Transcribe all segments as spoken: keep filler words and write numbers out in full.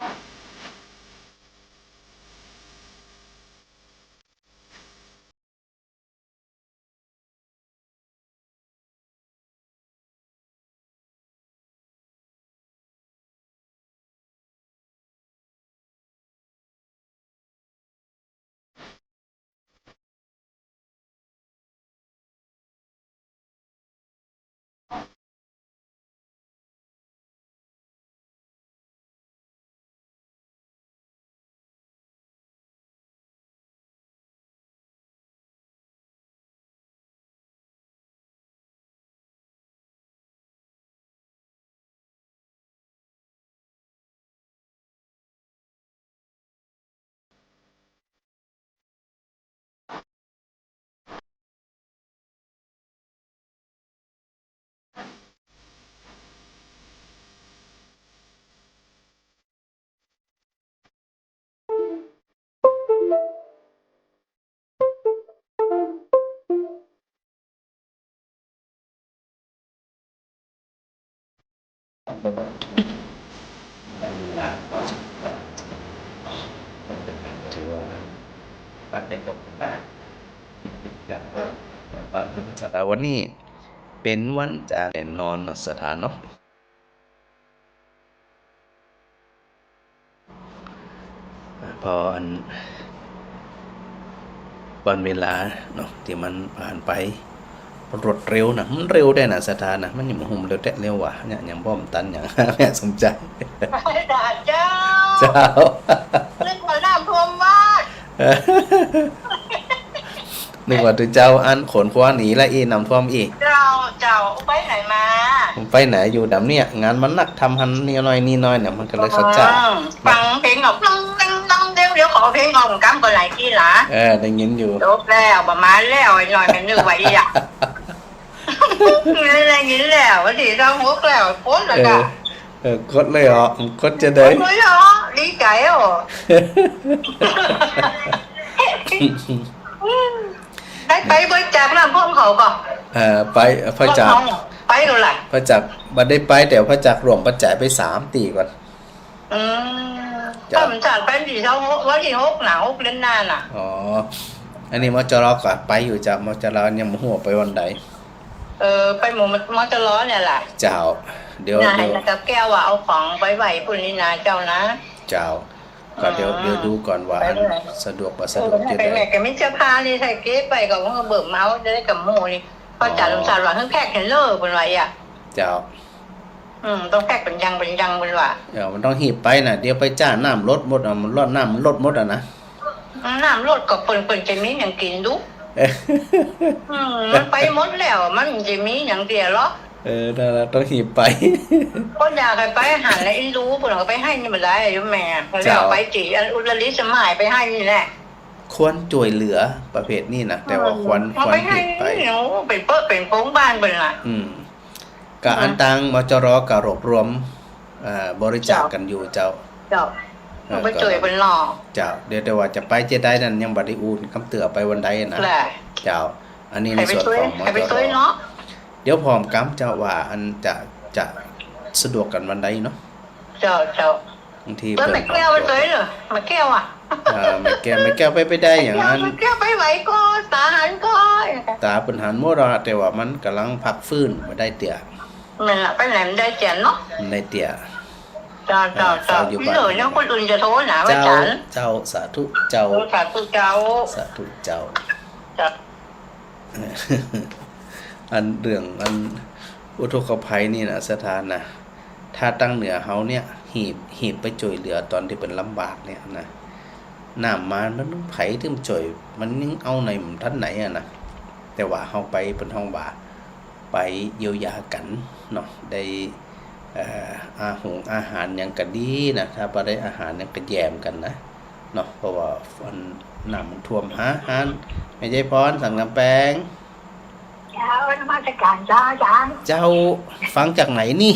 วันนี้เป๋นวันจ๋าแน่นอนเนาะ ศรัทธาเนาะ ปออัน วันเวลาเนาะ ตี้มันผ่านไปรวดเร็วนะ มันเร็วได้นะ ศรัทธานะ มันยังบ่ฮู้เร็วแต๊เร็วหว่า เนี่ย ยังบ่ตันหยัง แม่สมชาย เจ้า เจ้า นึกว่าน้ำท่วมบ้าน นึกว่าตุ๊เจ้าอันขนครัวหนีละอี้ น้ำท่วมอี้ เจ้า เจ้า ไปไหนมา ไปไหน อยู่ดำเนี่ย งานมันนัก ทำหั้นนี่หน่อยนี่หน่อยเนี่ย มันก็เลยเข้าใจ อืม ฟังเพลงออก ตึ้งตึ้งตึ้ง เดี๋ยว เดี๋ยวขอเพลงออกกำก่อน หลายทีละ เออ ได้ยินอยู่ จบแล้ว ประมาณแล้ว ไอ้หน่อยมันนึกว่าอี้อะ ได้ยินแล้ว วันที่ซาวหกแล้ว โพสต์แล้วก็ เออ เออ กดเลยเหรอ กดจะได้ กดเลยเหรอ ดีใจ๋เหรอ ได้ไปบริจาคน้ำท่วมเขาก่อ เออ ไป ไปบริจาค ไปเท่าไหร่ ไปบริจาค บ่ได้ไป แต่บริจาคหลวงปัจจัยไปสามตี้ก่อน อืม เจ้า ก็มันจัดไปวันที่ซาวหก วันที่หกน่ะ หกเดือนหน้าน่ะ อ๋อ อันนี้ มจร ก็ไปอยู่เจ้า มจร ยังบ่ฮู้ไปวันใด เออ ไปหมู่ มจร เนี่ยแหละ เจ้า เดี๋ยว น่ะ เดี๋ยว ให้นายกับแก้วว่าเอาของไปไหว้ปุ้นนี่นะเจ้านะ เจ้า ก็เดี๋ยว อืม เดี๋ยวดูก่อนว่า ไปเมื่อไหร่ อันสะดวกบ่สะดวก เออ จะได้ แม่ก็มีเสื้อผ้านี่ ใส่เก็บไว้ก็เบิ่มเอา จะได้กับหมู่นี่ เพราะ อ๋อ จ๋าลุงศักดิ์ว่า เพิ่งแพ็คเห็นเลย เปิ้นว่าอี้อะ เจ้า อืม ต้องแพ็คเป๋นอย่างเป๋นอย่าง เปิ้นว่า เดี๋ยวมันต้องหีบไปน่ะ เดี๋ยวไปจ้าน้ำลดหมดอ่ะ มันลด น้ำมันลดหมดอ่ะนะ น้ำลดก็เปิ้น เปิ้นจะมีหยังกิ๋นดู เออ อืม มันไปหมดแล้ว มันจะมีหยังเสียเหรอ เออ นั่นแหละ ต้องหีบไป ก็อยากให้ไปหั้นแหละ อินดู เปิ้นเอาไปหื้อนี่บ่ได้ โยมแม่ เจ้า แล้วไปตี้ อันอุตริสมัยไปหื้อนี่แหละ ควรจ้วยเหลือประเภทนี้นะ แต่ว่าควร อืม ควรหีบไป เอาไปหื้อ โอ้ เป๋นเปิ้น เป๋นโครงบ้านเปิ้นน่ะ อืม ก็อัน อืม ตาง มจร ก็รวบรวม เอ่อ บริจาคกั๋นอยู่เจ้า เจ้า เออ เอาไปจ้วยเปิ้นเนาะ เจ้า เดี๋ยวแต่ว่าจะไปจะได้นั้นยังบ่ได้อู้นกำเตื้อไปวันใดนะ แหละ เจ้า อันนี้ในส่วนของ มจร ใครไปจ้วยเนาะ เดี๋ยวผ่อมกำเจ้าว่าอันจะ จะสะดวกกั๋นวันใดเนาะ เจ้า เจ้า บางที แล้วแม่แก้วไปจ้วยเหรอ แม่แก้วอะ เออ แม่แก้ว แม่แก้วไป ไปได้อย่างนั้น แม่แก้วไปไหวก่อ ต๋าหันก่อ ต๋าเปิ้นหันหมดอะ แต่ว่ามันก่ำลังพักฟื้น บ่ได้เตื้อ แม่นละ ไปไหนบ่ได้เตื้อเนาะ บ่ได้เตื้อ เจ้า เจ้า อ่า เจ้า เฝ้าอยู่บ้าน เดี๋ยวคนอื่นจะโทรหา เจ้า อาจ๋ารย์ เจ้า สาธุเจ้า เออ สาธุเจ้า สาธุเจ้า เจ้า อันเรื่องอันอุทกภัยนี่นะ ศรัทธานะ ถ้าตางเหนือเฮาเนี่ย หีบ หีบไปจ้วยเหลือต๋อนตี้เปิ้นลำบากเนี่ยนะ น้ำมามัน ไผตึงจ้วย มันยังเอาไหนบ่ทันไหนอะนะ แต่ว่าเฮาไปเปิ้นฮ้องว่า ไปเยียวยากั๋นเนาะ ได้ เอ่อ อาหงอาหารหยังก็ดีนะ ถ้าบ่ได้อาหารหยังก็แยมกั๋นนะ เนาะ เพราะว่าอันน้ำมันท่วม หา หัน แม่ใจ๋พร สังกำแปง เจ้า นมัสก๋านเจ้า อาจ๋ารย์ เจ้า ฟังจากไหนนี่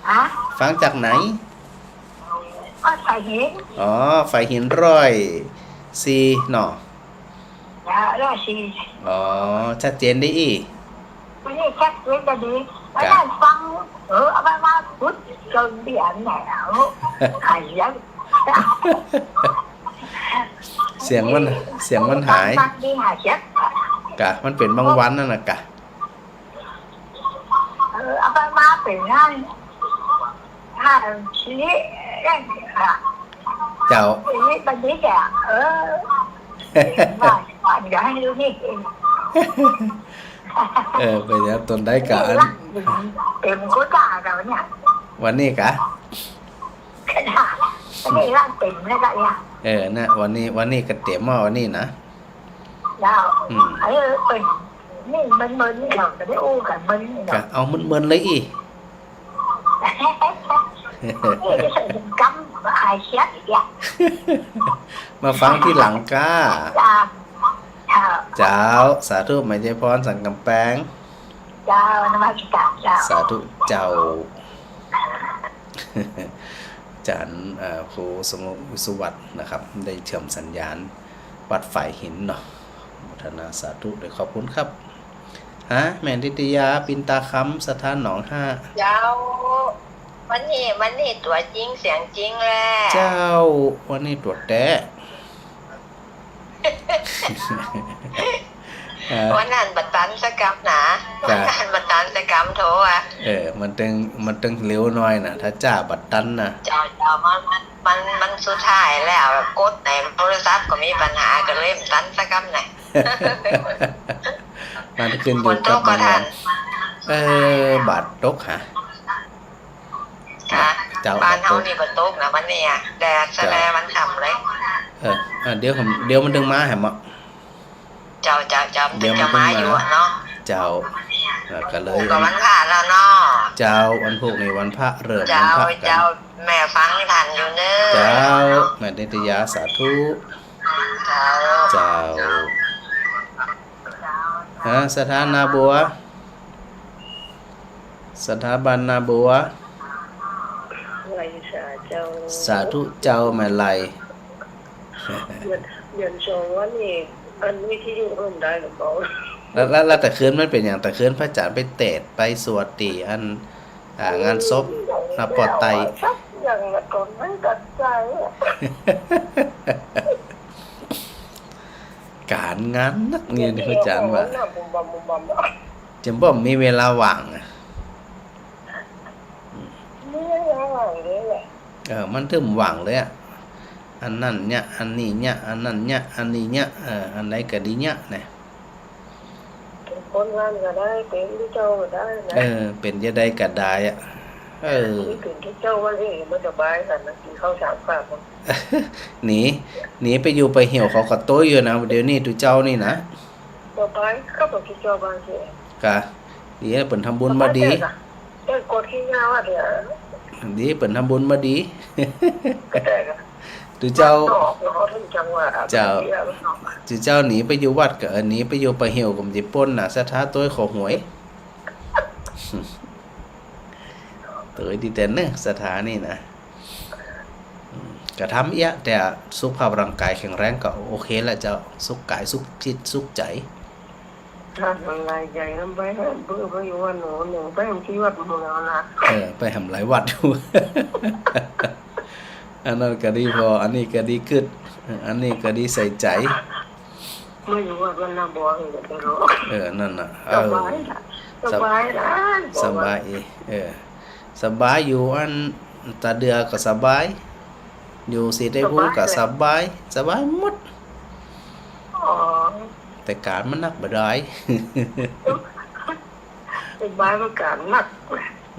ฮะ ฟังจากไหน ก็สายหิน อ๋อ สายหินร้อยสี่เนาะ เจ้า ร้อยสี่ อ๋อ ชัดเจนดีอี้ วันนี้ชัดเจนก็ดี กะ บ่ได้ฟัง เออ เอาไปมาพุดจนเบียนแหนว หายเสียง เสียงมัน เสียงมันหาย ฟังดีหายเสียง กะ มันเป๋นบางวันนั่นน่ะกะ เออ เอาไปมาเป๋นไง ถ้าชีวิตเร่งอะ เจ้า ชีวิตบัณฑิตอะ เออ ว่า ว่าอย่าหื้อนี่ เออ เป๋นอย่างตนได้กะอัน เต๋มโควต้าแล้วเนี่ย วันนี้กะ วันนี้ร่างเต๋มแล้วกะเนี่ย เออ นะ วันนี้ วันนี้กะเต๋มอ่ะ วันนี้นะ เจ้า อืม เออ เปิ้น นี่เมินๆ นี่เนาะ จะได้อู้กั๋นเมินนี่เนาะ กะ เอาเมินๆ เลยอี้ นี่จะใส่ถุงกำ หายเสียงอีกอ่ะ มาฟังทีหลังก้า เจ้า เจ้า เจ้า สาธุ แม่ใจ๋พร สันก๋ำแปง เจ้า นมัสก๋านเจ้า สาธุเจ้า อาจ๋ารย์ เอ่อ ครูสงบ อุสวัสดิ์นะครับ ได้เชื่อมสัญญาณวัดฝายหินเนาะ โมทนาสาธุด้วย ขอบคุณครับ ฮะ แม่นิตยา ปินตาคำ ศรัทธาหนองห้า เจ้า วันนี้ วันนี้ตั๋วจริงเสียงจริงแหละ เจ้า วันนี้ตั๋วแต๊ เออ วันนั้นบ่ตันสักกำนะ จ้ะ วันนั้นบ่ตันสักกำโทรอะ เออ มันตึง มันตึงเร็วหน่อยนะ ถ้าจ้าบ่ตันนะ เจ้า เจ้า มัน มัน มัน มันสุดท้ายแล้ว กดในโทรศัพท์ก็มีปัญหา ก็เลยบ่ตันสักกำน่ะ มันขึ้นอยู่กับ ฝนตกก็ มัน ทัน เออ บาดตกหะ ค่ะ เจ้า บ้านเฮานี่บ่ตกนะวันนี้อะ แดดซะแล เจ้า วันค่ำเลย เออ อ่ะ เดี๋ยวผม เดี๋ยวมันตึงมาแหมอ่ะ เจ้า เจ้า เจ้า เดี๋ยวมันตึงมา จะมาอยู่อะเนาะ เจ้า อ่ะ ก็เลย ก็วันพระแล้วเนาะ เจ้า วันพูกนี่วันพระ เริ่มวันพระกั๋น เจ้า แม่ฟังทันอยู่เน้อ เจ้า แม่นิตยา สาธุ เจ้า เจ้า ฮะ ศรัทธานาบัว ศรัทธาบ้านนาบัว ไหว้สาเจ้า สาธุเจ้า แม่ไหล เดือน เดือนสองวันนี้ อันวิทยุเพิ่มได้หรือเปล่า แล้ว แล้ว แล้วแต่คืนมันเป๋นอย่าง แต่คืนพระอาจ๋ารย์ไปเตสน์ไปสวดตี้อัน อ่า งานศพ อืม นาปอดไต สักอย่างละก่อนไม่ตัดใจอะ ก๋านงานนักเนี่ย พระอาจ๋ารย์ว่า บุมบัมบุมบัม จะบ่มีเวลาว่างอะ มีเวลาว่างเลยแหละ เออ มันตึงว่างเลยอะ อันนั้นเนี่ย อันนี้เนี่ย อันนั้นเนี่ย อันนี้เนี่ย เออ อันใดก็ดีเนี่ยนะ เป๋นคนงานก็ได้ เป๋นเจ้าก็ได้นะ เออ เป๋นจะใดก็ได้อะ เออ เป๋นเจ้าว่าเฮ้ย บ่สบายกั๋นนะ กิ๋นข้าวสามคาบ หนี หนีไปอยู่ไปเหี่ยวเขาก็โต้ยอยู่นะ เดี๋ยวนี้ตุ๊เจ้านี่นะ บ่ไป ก็บอกตุ๊เจ้าบางที กะ ดีเปิ้นทำบุญมาดี บ่ไปแต่ละ เปิ้นกดขี้เหงาอะเดี๋ยว ดีเปิ้นทำบุญมาดี ก็แต่ละ ตุ๊เจ้า บ้านนอกเนาะ ถึงจังหวัดอะ เจ้า ไปเที่ยวเนาะ ตุ๊เจ้าหนีไปอยู่วัดก็ เออ หนีไปอยู่ไปเหี่ยวก็บ่ได้ป๊นน่ะ ศรัทธาโต้ยขอหวย โต้ยดีแต่เนอะ ศรัทธานี่นะ อืม ก็ทำเอี้ยะ แต่สุขภาพร่างกายแข็งแรงก็โอเคละเจ้า สุขกาย สุขจิต สุขใจ๋ ถ้ามันหลายใจ๋นำไป เปิ้นไปอยู่วัดหนึ่ง ไปที่วัดหมู่แล้วนะ เออ ไปหลายวัดอยู่ อันนั้นก็ดีผ่อ อันนี้ก็ดีกึ๊ด อันนี้ก็ดีใส่ใจ๋ มาอยู่วัดบ้านนาบัวนี่ก็ได้เนาะ เออ นั่นน่ะ เออ สบายละ สบายละ สบายอี เออ สบายอยู่อันตาเดือก็สบาย อยู่ศรีไตรภูก็สบาย สบายหมด อ๋อ แต่ก๋านมันนักบ่ดาย สบายมันก๋านนัก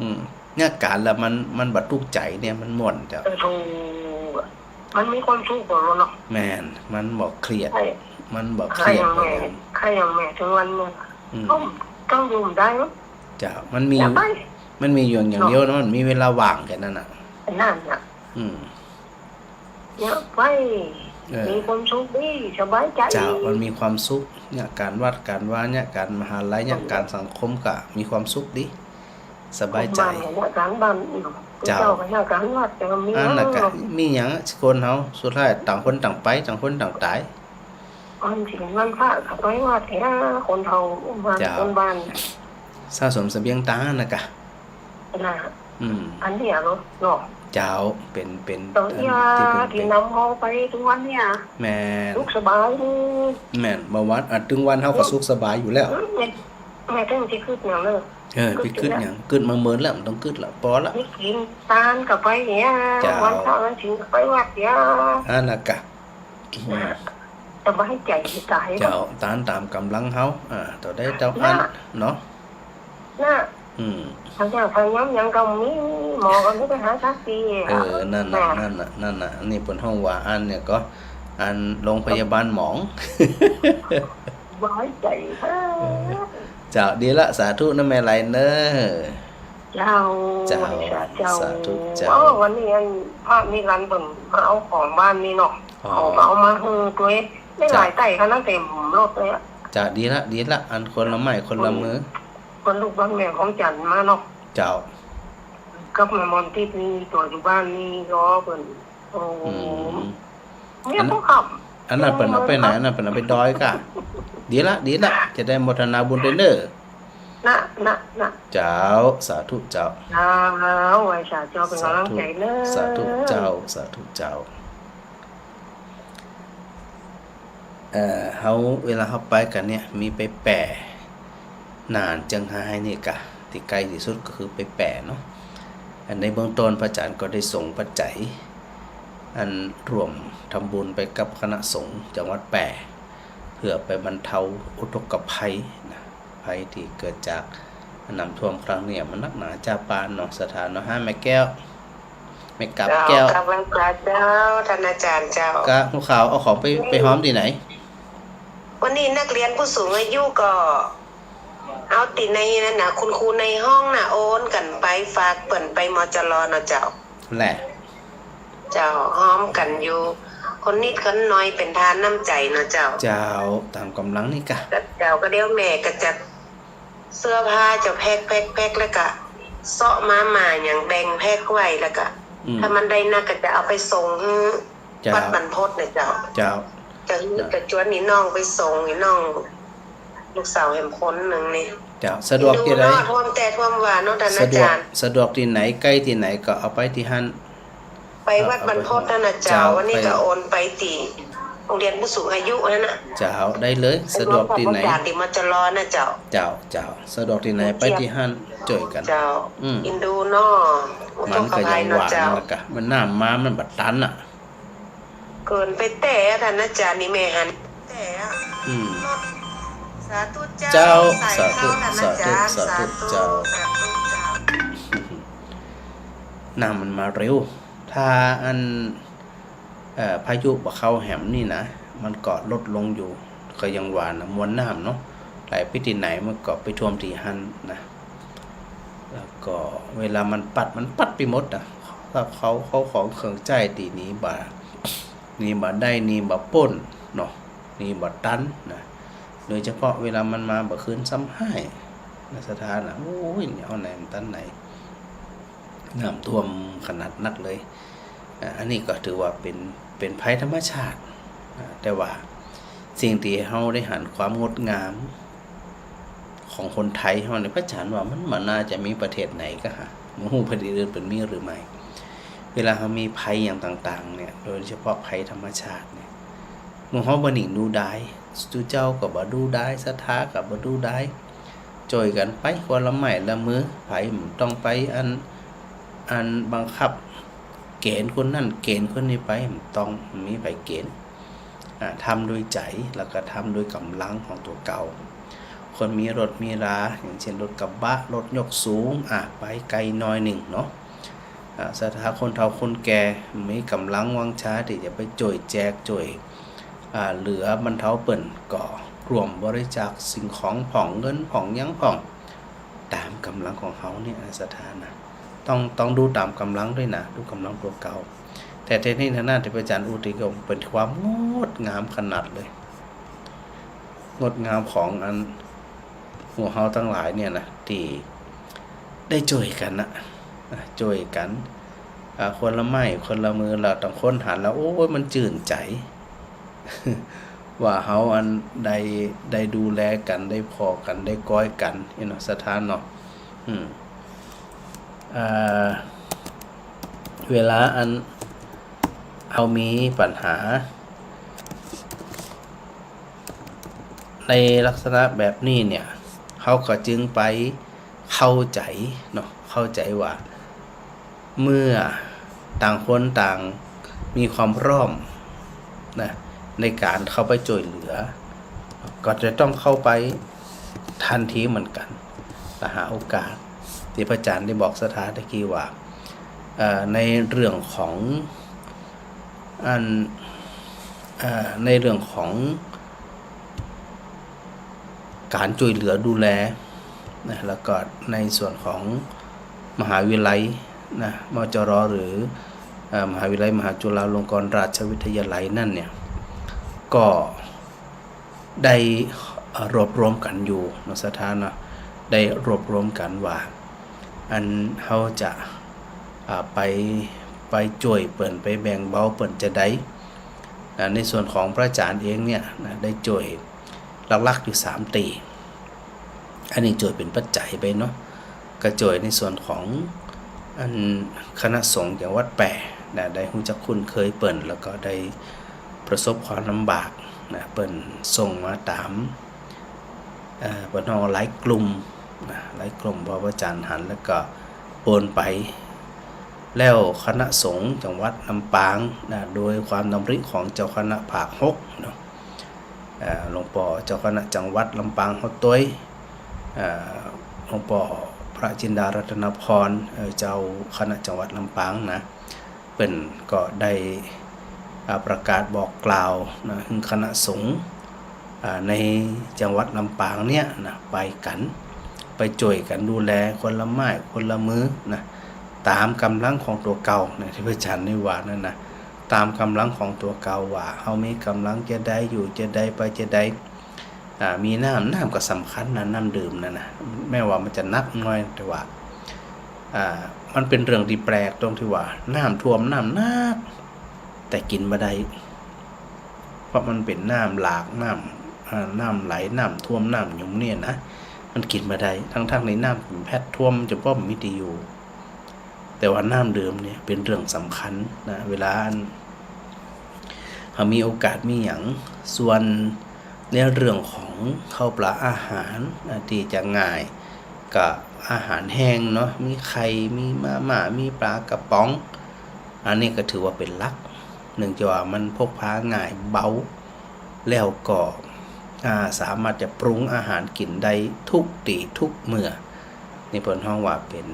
อืม เนี่ยก๋านละมัน มันบ่ตุ๊กใจ๋เนี่ย มันม่วนเจ้า เออ ถูก มันมีความสุขกว่าเนาะ แม่น มันบ่เครียด ใช่ มันบ่เครียด ใครอย่างแม่ ใครอย่างแม่ถึงวันหนึ่ง อืม ต้อง ต้องอยู่ได้เนาะ เจ้า มันมี อย่าไป มันมีอยู่อย่างเดียวนะ มันมีเวลาว่างแค่นั้นน่ะ นั่นน่ะ อืม อย่าไป เออ มีความสุขดี สบายใจ๋ เจ้า มันมีความสุข เนี่ยก๋านวัดก๋านวา เนี่ยก๋านมหาลัย เนี่ยก๋านสังคมก็มีความสุขดี สบายใจ๋ บ้านก็เนี่ยก๋านบ้าน เจ้า เจ้าก็เนี่ยก๋านวัด แต่ก็มี อันน่ะก็ เนาะ มีหยังคนเฮา สุดท้ายต่างคนต่างไป ต่างคนต่างต๋าย วันศีลวันพระก็ไปวัดแท้ คนเฒ่าบ้าน เจ้า คนบ้าน สะสมเสบียงต๋างนะกะ น่ะ อืม อันเนี้ยเนาะ เนาะ เจ้า เป๋น เป๋น เจ้า อัน เอี้ย ตี้เปิ้น ตี้ เป๋น นำเฮาไปตึงวันเนี่ย แม่น สุขสบาย แม่น บ่าวัน อ่ะ ตึงวันเฮาก็ อืม สุขสบายอยู่แล้ว อืม แม่ แม่ตึงสิกึ๊ดหยังเนาะ เออ กึ๊ด ไปกึ๊ดหยัง กึ๊ดมาเมินแล้ว บ่ต้องกึ๊ดละ ปอละ มีกิ๋นตานก็ไปเนี่ย เจ้า วันพระวันศีลก็ไปวัดเนี่ย อันนะกะ อืม สบายใจ๋ต๋าย เจ้า ตานต๋ามก๋ำลังเฮา อ่า เต้าใดเต้าอั้น น่ะ เนาะ น่ะ อืม พยา พยาบาลหยังก็มี หมอก็มีไปหาสักที เออ นั่นน่ะ น่ะ นั่นน่ะ นั่นน่ะ อันนี้เปิ้นฮ้องว่าอันเนี่ยก็ อันโรงพยาบาลหมอง สบายใจ๋ เออ เจ้า ดีละ สาธุนะแม่ไหลเน่อ เจ้า เจ้า สาธุ เจ้า เจ้า โอ้ วันนี้อันพระนิรันดร์เปิ้นมาเอาของบ้านนี่เนาะ อ๋อ เขาก็เอามาหื้อตวย ได้หลายไต่ค่ะ เจ้า ตั้งเต็มรถเลยอะ เจ้า ดีละ ดีละ อันคนละไม้คนละมือ คนลูกบ้านแม่ของจันทน์มาเนาะ เจ้า กับแม่มนทิพย์นี่ตั๋วอยู่บ้านนี่รอเปิ้น โอ้ อืม เนี่ย อัน พวกเขา อันนั้นเปิ้นเอาไปไหน อันนั้นเปิ้นเอาไปดอยก่ะ ดีละ ดีละ จะได้โมทนาบุญด้วยเน่อ น่ะ น่ะ น่ะ เจ้า สาธุเจ้า เจ้า ไหว้สาเจ้า เป๋นก๋ำลังใจ๋เน่อ สาธุ สาธุเจ้า สาธุเจ้า เอ่อ เฮา เวลาเฮาไปกั๋นเนี่ย มีไปแป๋ น่าน เจียงฮายนี่กะ ตี้ใก้ตี้สุดก็คือไปแป๋เนาะ อันในเบื้องต้นพระอาจารย์ก็ได้สงฆ์ปัจจัย อันร่วมทำบุญไปกับคณะสงฆ์จังหวัดแป๋ เพื่อไปบรรเทาอุทกภัยนะ ภัยตี้เกิดจากน้ำท่วมครั้งเนี่ยมันนักหนาจ้าปานเนาะ ศรัทธาเนาะ ฮะ แม่แก้ว แม่กาบแก้ว เจ้า กราบไหว้พระเจ้า ท่านอาจารย์เจ้า กะ ฮู้ข่าวเอาของไป ไปฮอมตี้ไหน วันนี้นักเรียนผู้สูงอายุก็ เอาตี้ในนั้นน่ะ คุณครูในห้องน่ะ โอนกั๋นไปฝากเปิ้นไป มจร เนาะเจ้า แหละ เจ้า ฮอมกั๋นอยู่ คนนิดคนน้อยเป๋นทานน้ำใจ๋เนาะเจ้า เจ้า ต๋ามก๋ำลังนี่กะ เจ้า ก็เดี๋ยวแม่ก็จะ เสื้อผ้าจะแพ็ค แพ็ค แพ็ค แล้วก็เซาะมาม่าหยังแบ่งแพ็คไว้ แล้วก็ อืม ถ้ามันได้นักก็จะเอาไปส่งหื้อ เจ้า วัดบรรพตนะเจ้า เจ้า จะหื้อ นะ จะจวนนี่น้องไปส่งนี่น้อง ลูกสาวแหมคนนึ่งนี่ เจ้า สะดวกตี้ไหน ดูเนาะ ท่วมแต่ท่วมว่าเนาะ ท่านอาจารย์ สะดวก สะดวกตี้ไหน ใก้ตี้ไหนก็เอาไปตี้หั้น ไปวัดบรรพตนั่นน่ะเจ้า เจ้า วันนี้ก็โอนไปตี้โรงเรียนผู้สูงอายุนั่นน่ะ เจ้า ได้เลย สะดวกตี้ไหน สะดวกตี้ มจร นะเจ้า เจ้า เจ้า สะดวกตี้ไหน ไปตี้หั้น จ้วยกั๋น เจ้า อืม อินดูเนาะ มันก็ยังหว่าง อุทกภัยเนาะเจ้า มันกะ มันน้ำมา มันบ่ตันน่ะ เกินไปแต๊ ท่านอาจารย์ นี่แม่หันแต๊อะ อืม สาธุเจ้า เจ้า สาธุ สาธุ สาธุเจ้า สาธุเจ้า น้ำมันมาเร็ว ถ้าอัน เอ่อ พายุบ่เข้าแหมนี่นะ มันก็ลดลงอยู่ ก็ยังว่านะ มวลน้ำเนาะ ไหลไปตี้ไหนมันก็ไปท่วมตี้หั้นนะ แล้วก็เวลามันปั๊ด มันปั๊ดไปหมดนะ ถ้าเข้า เข้าของเครื่องใจ๊ตี้หนีบ่ หนีบ่ได้ หนีบ่ป๊นเนาะ หนีบ่ตันนะ โดยเฉพาะเวลามันมาบ่าคืนซ้ำฮ้ายนะ ศรัทธานะ โอ้ย เอาไหนมันตันไหน น้ำท่วมขนาดนักเลย อ่า อันนี้ก็ถือว่าเป๋น เป๋นภัยธรรมชาติ อ่า แต่ว่าสิ่งตี้เฮาได้หันความงดงามของคนไทยเฮาเนี่ย พระอาจารย์ว่ามัน มันน่าจะมีประเทศไหนก็หา บ่ฮู้ประเทศอื่นเปิ้นมีหรือไม่ เวลาเฮามีภัยอย่างต่างๆ เนี่ย โดยเฉพาะภัยธรรมชาติเนี่ย หมู่เฮาบ่นิ่งดูดาย สุเจ้าก็บ่ดูดาย ศรัทธาก็บ่ดูดาย จ้วยกั๋นไปคนละไม้ละมือ ใผบ่ต้องไปอัน อันบังคับ เก๋ณฑ์คนนั้นเก๋ณฑ์คนนี้ไป บ่ต้องมีใผเก๋ณฑ์ อ่า ทำโดยใจ๋ แล้วก็ทำโดยก๋ำลังของตั๋วเก่า คนมีรถมีรา อย่างเช่นรถกระบะ รถยกสูง อ่า ไปไก๋หน้อยนึ่งเนาะ อ่า ศรัทธาคนเฒ่าคนแก่ มีก๋ำลังวังชาตี้จะไปจ้วยแจกจ้วย อ่า เหลือบรรเทาเปิ้น ก็ร่วมบริจาคสิ่งของพ่อง เงินพ่อง หยังพ่อง ต๋ามก๋ำลังของเฮาเนี่ย ศรัทธานะ ต้อง ต้องดูต๋ามก๋ำลังตวยนะ ดูก๋ำลังตั๋วเก่า แต่เทคนิคทางด้านตี้พระอาจารย์อู้ตี้ก็เป๋นความงดงามขนาดเลย งดงามของอัน หมู่เฮาตังหลายเนี่ยนะ ตี้ได้จ้วยกั๋นนะ อ่ะ จ้วยกั๋น อ่า คนละไม้คนละมือ แล้วต่างคนหันแล้ว โอ้ย มันจื้นใจ๋ ว่าเฮาอันได้ ได้ดูแลกั๋น ได้ผ่อกั๋น ได้ก้อยกั๋น นี่เนาะ ศรัทธาเนาะ อืม อ่า เวลาอันเฮามีปัญหา ในลักษณะแบบนี้เนี่ย เฮาก็จึงไปเข้าใจ๋เนาะ เข้าใจ๋ว่า เมื่อต่างคนต่างมีความพร้อมนะ ในก๋านเข้าไปจ้วยเหลือ ก็จะต้องเข้าไปตันทีเหมือนกั๋น และหาโอกาส ตี้พระอาจ๋ารย์ได้บอกศรัทธาตะกี้ว่า เอ่อ ในเรื่องของ อัน เอ่อ ในเรื่องของก๋านจ้วยเหลือดูแลนะ แล้วก็ในส่วนของมหาวิทยาลัยนะ มจร หรือ เอ่อ มหาวิทยาลัยมหาจุฬาลงกรณราชวิทยาลัยนั่นเนี่ย ก็ได้ เอ่อ รวบรวมกั๋นอยู่เนาะ ศรัทธาเนาะ ได้รวบรวมกั๋นว่า อันเฮาจะ อ่า ไป ไปจ้วยเปิ้น ไปแบ่งเบาเปิ้นจาใด อ่า ในส่วนของพระอาจ๋ารย์เองเนี่ยนะ ได้จ้วยหลักๆ อยู่สามตี้ อันนี้จ้วยเป๋นปัจจัยไปเนาะ ก็จ้วยในส่วนของ อัน คณะสงฆ์จังหวัดแป้นะ ได้ฮู้จักคุ้นเคยเปิ้น แล้วก็ได้ประสบความลำบากนะ เปิ้นส่งมาต๋าม เอ่อ เปิ้นฮ้องหลายกลุ่มนะ หลายกลุ่ม พอพระอาจ๋ารย์หันแล้วก็โอนไป แล้วคณะสงฆ์จังหวัดลำปางนะ โดยความดำริของเจ้าคณะภาคหกเนาะ เอ่อ หลวงป้อเจ้าคณะจังหวัดลำปางเฮาตวย เอ่อ หลวงป้อพระจินดารัตนพร เอ่อ เจ้าคณะจังหวัดลำปางนะ เปิ้นก็ได้ อ่า ประกาศบอกกล่าวนะ หื้อคณะสงฆ์ อ่า ในจังหวัดลำปางเนี่ยนะ ไปกั๋น ไปจ้วยกั๋นดูแลคนละไม้คนละมือนะ ต๋ามก๋ำลังของตั๋วเก่านะ ตี้พระอาจ๋ารย์ได้ว่านั่นนะ ต๋ามก๋ำลังของตั๋วเก่าว่า เฮามีก๋ำลังจาใด อยู่จาใด ไปจาใด อ่า มีน้ำ น้ำก็สำคัญนะ น้ำดื่มนั่นนะ แม้ว่ามันจะหนักหน่อย แต่ว่า อ่า มันเป๋นเรื่องตี้แปลกตรงตี้ว่า น้ำท่วม น้ำหนัก แต่กิ๋นบ่ได้ เพราะมันเป๋นน้ำหลาก น้ำ อ่า น้ำไหล น้ำท่วม น้ำหยุมเนี่ยนะ มันกิ๋นบ่ได้ ทั้งๆ ตี้น้ำแผ่นท่วมจะป้อมมีตี้อยู่ แต่ว่าน้ำดื่มเนี่ยเป๋นเรื่องสำคัญนะ เวลาอัน เฮามีโอกาสมีหยัง ส่วนในเรื่องของข้าวปลาอาหารนะ ตี้จะง่าย ก็อาหารแห้งเนาะ มีไข่ มีมาม่า มีปลากระป๋อง อันนี้ก็ถือว่าเป๋นหลัก เนื่องจากว่ามันพกพาง่ายเบา แล้วก็ อ่า สามารถจะปรุงอาหารกิ๋นได้ทุกตี้ทุกเมื่อ นี่เปิ้นฮ้องว่าเป๋น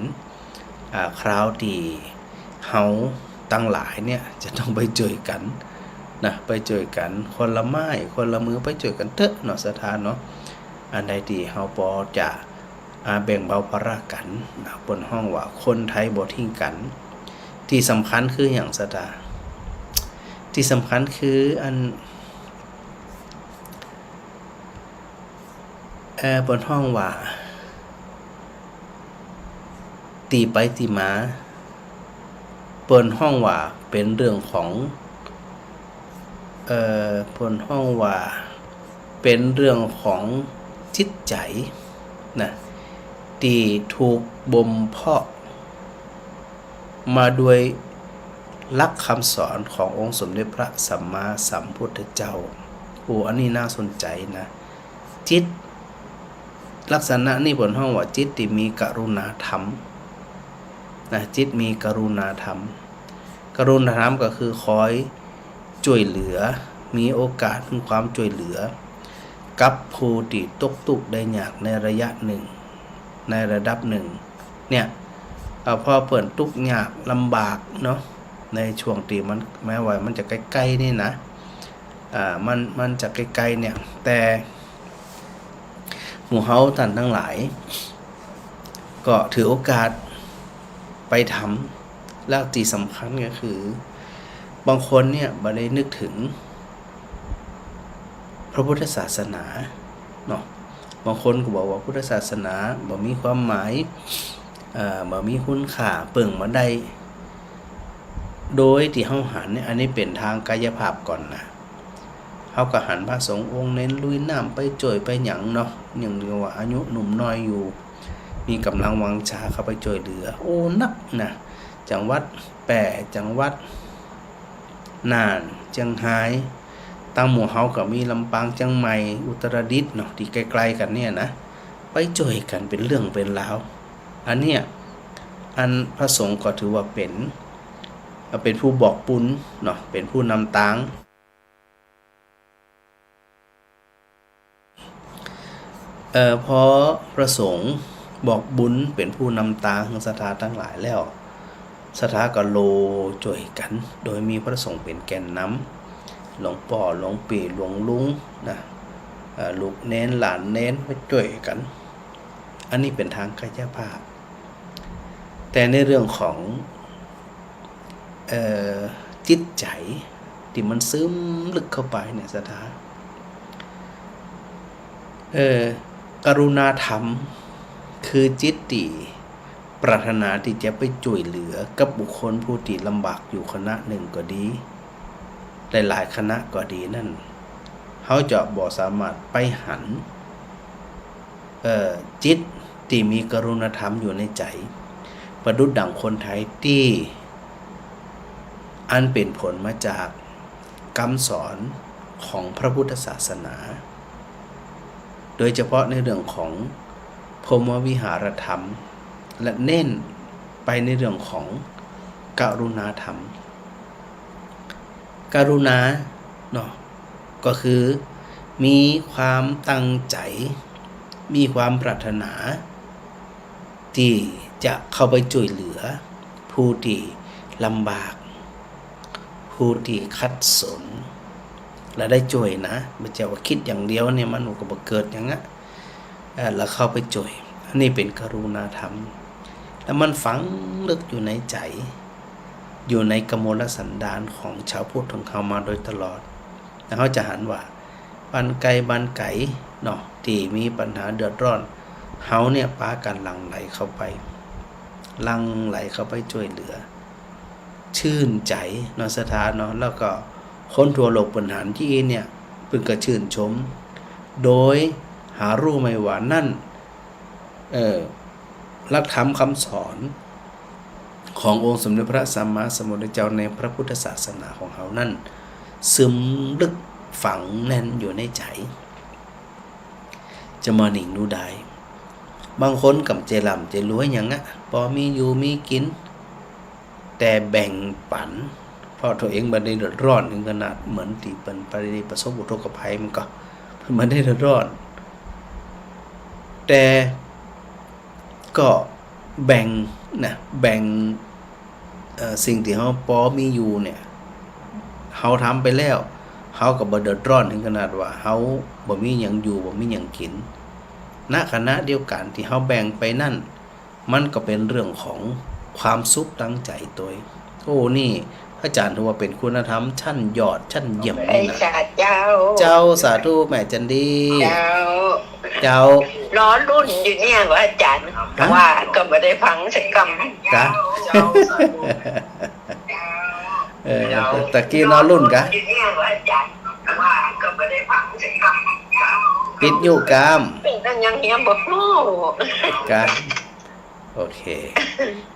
อ่า คราวตี้เฮาตังหลายเนี่ยจะต้องไปจ้วยกั๋นนะ ไปจ้วยกั๋นคนละไม้คนละมือ ไปจ้วยกั๋นเต๊อะเนาะ ศรัทธาเนาะ อันใดตี้เฮาปอจะ อ่า แบ่งเบาภาระกั๋นนะ เปิ้นฮ้องว่าคนไทยบ่ทิ้งกั๋น ตี้สำคัญคือหยัง ศรัทธา ตี้สำคัญคืออัน เอ่อ เปิ้นฮ้องว่า ตี้ไปตี้มา เปิ้นฮ้องว่าเป๋นเรื่องของ เอ่อ เปิ้นฮ้องว่าเป๋นเรื่องของจิตใจ๋นะ ตี้ถูกบ่มเพาะ มาด้วยหลักคำสอนขององค์สมเด็จพระสัมมาสัมพุทธเจ้า โอ้ อันนี้น่าสนใจ๋นะ จิตลักษณะนี้เปิ้นฮ้องว่าจิตตี้มีกรุณาธรรมนะ จิตมีกรุณาธรรม กรุณาธรรมก็คือคอยจ้วยเหลือ มีโอกาสหื้อความจ้วยเหลือ กับผู้ตี้ตกตุ๊กข์ได้ยากในระยะนึ่ง ในระดับนึ่ง เนี่ย เอ่อ พอเปิ้นตุ๊กข์ยากลำบากเนาะ ในช่วงตี้มัน แม้ว่ามันจะใก้ๆ นี่นะ อ่า มัน มันจะใก้ๆ เนี่ย แต่หมู่เฮาต้านตังหลาย ก็ถือโอกาสไปทำ แล้วตี้สำคัญก็คือ บางคนเนี่ยบ่ได้นึกถึง พระพุทธศาสนาเนาะ บางคนก็บอกว่าพุทธศาสนาบ่มีความหมาย เอ่อ บ่มีคุณค่า เปิ้งบ่ได้ โดยตี้เฮาหันเนี่ย อันนี้เป๋นทางกายภาพก่อนนะ เฮาก็หันพระสงฆ์องค์เณรลุยน้ำไปจ้วยไปหยังเนาะ อย่างเดียวว่าอายุหนุ่มน้อยอยู่ มีก๋ำลังวังชาเข้าไปจ้วยเหลือ โอ้ นักนะ จังหวัดแป้ จังหวัดน่าน เจียงฮาย ตังหมู่เฮาก็มีลำปาง เจียงใหม่ อุตรดิตถ์เนาะ ตี้ใก้ๆ กั๋นเนี่ยนะ ไปจ้วยกั๋นเป๋นเรื่องเป๋นราว อันเนี้ย อันพระสงฆ์ก็ถือว่าเป๋น เป๋นผู้บอกบุญเนาะ เป๋นผู้นำตาง เอ่อ พอพระสงฆ์บอกบุญเป๋นผู้นำตางหื้อศรัทธาตังหลายแล้ว ศรัทธาก็โล่จ้วยกั๋น โดยมีพระสงฆ์เป๋นแกนนำ หลวงป้อ หลวงปี้ หลวงลุงนะ เอ่อ ลูกเณร หลานเณร ไปจ้วยกั๋น อันนี้เป๋นตางกายภาพ แต่ในเรื่องของ เอ่อ จิตใจ๋ตี้มันซึมลึกเข้าไปเนี่ย ศรัทธา เอ่อ กรุณาธรรม คือจิตตี้ปรารถนาตี้จะไปจ้วยเหลือกับบุคคลผู้ตี้ลำบากอยู่คณะนึ่งก็ดี หลายๆ คณะก็ดีนั้น เฮาจะบ่สามารถไปหัน เอ่อ จิตตี้มีกรุณาธรรมอยู่ในใจ๋ ประดุจดั่งคนไทยตี้ อันเป๋นผลมาจากกำสอนของพระพุทธศาสนา โดยเฉพาะในเรื่องของพรหมวิหารธรรม และเน้นไปในเรื่องของกรุณาธรรม กรุณาเนาะ ก็คือมีความตั้งใจ๋ มีความปรารถนา ตี้จะเข้าไปจ้วยเหลือผู้ตี้ลำบาก ผู้ตี้ขัดสน และได้จ้วยนะ บ่ใจ้ว่าคิดอย่างเดียวเนี่ยมันก็บ่เกิดหยังอะ เอ่อ แล้วเข้าไปจ้วย อันนี้เป๋นกรุณาธรรม แล้วมันฝังลึกอยู่ในใจ๋ อยู่ในกมลสันดานของชาวพุทธของเฮามาโดยตลอด แล้วเฮาจะหันว่า บ้านใก้บ้านไก๋เนาะ ตี้มีปัญหาเดือดร้อน เฮาเนี่ยปากั๋นหลั่งไหลเข้าไป หลั่งไหลเข้าไปจ้วยเหลือ ชื่นใจ๋เนาะ ศรัทธาเนาะ แล้วก็คนทั่วโลกเปิ้นหันจี้เนี่ย เปิ้นก็ชื่นชม โดยหาฮู้ไหมว่านั่น เอ่อ หลักธรรมคำสอนขององค์สมเด็จพระสัมมาสัมพุทธเจ้าในพระพุทธศาสนาของเฮานั้น ซึมลึกฝังแน่นอยู่ในใจ๋ จะมาหนิ่งดูได้ บางคนก็บ่ใจ้ร่ำใจ้รวยหยังอะ ปอมีอยู่มีกิ๋น แต่แบ่งปั๋น เพราะตั๋วเองบ่ได้เดือดร้อนเถิงขนาดเหมือนตี้เปิ้นไปประสบอุทกภัย มันก็ เปิ้นบ่ได้เดือดร้อน แต่ก็แบ่งนะ แบ่ง เอ่อ สิ่งตี้เฮาปอมีอยู่เนี่ย เฮาทำไปแล้ว เฮาก็บ่เดือดร้อนเถิงขนาดว่าเฮาบ่มีหยังอยู่ บ่มีหยังกิ๋น ณ ขณะเดียวกั๋นตี้เฮาแบ่งไปนั้น มันก็เป๋นเรื่องของความสุขตังใจ๋ตวย โอ้ นี่พระอาจ๋ารย์ถือว่าเป๋นคุณธรรมชั้นยอดชั้นเยี่ยมเลยนะ พระเจ้า เจ้า สาธุแม่จันดี เจ้า เจ้า รอลุ้นอยู่เนี่ยพระอาจ๋ารย์ ฮะ ว่าก็บ่ได้ฟังสักกำ จ๊ะ เออ ตะกี้รอลุ้นกะ ปิดอยู่กำ เป๋นหยังเหียบ่ฮู้ กะ โอเค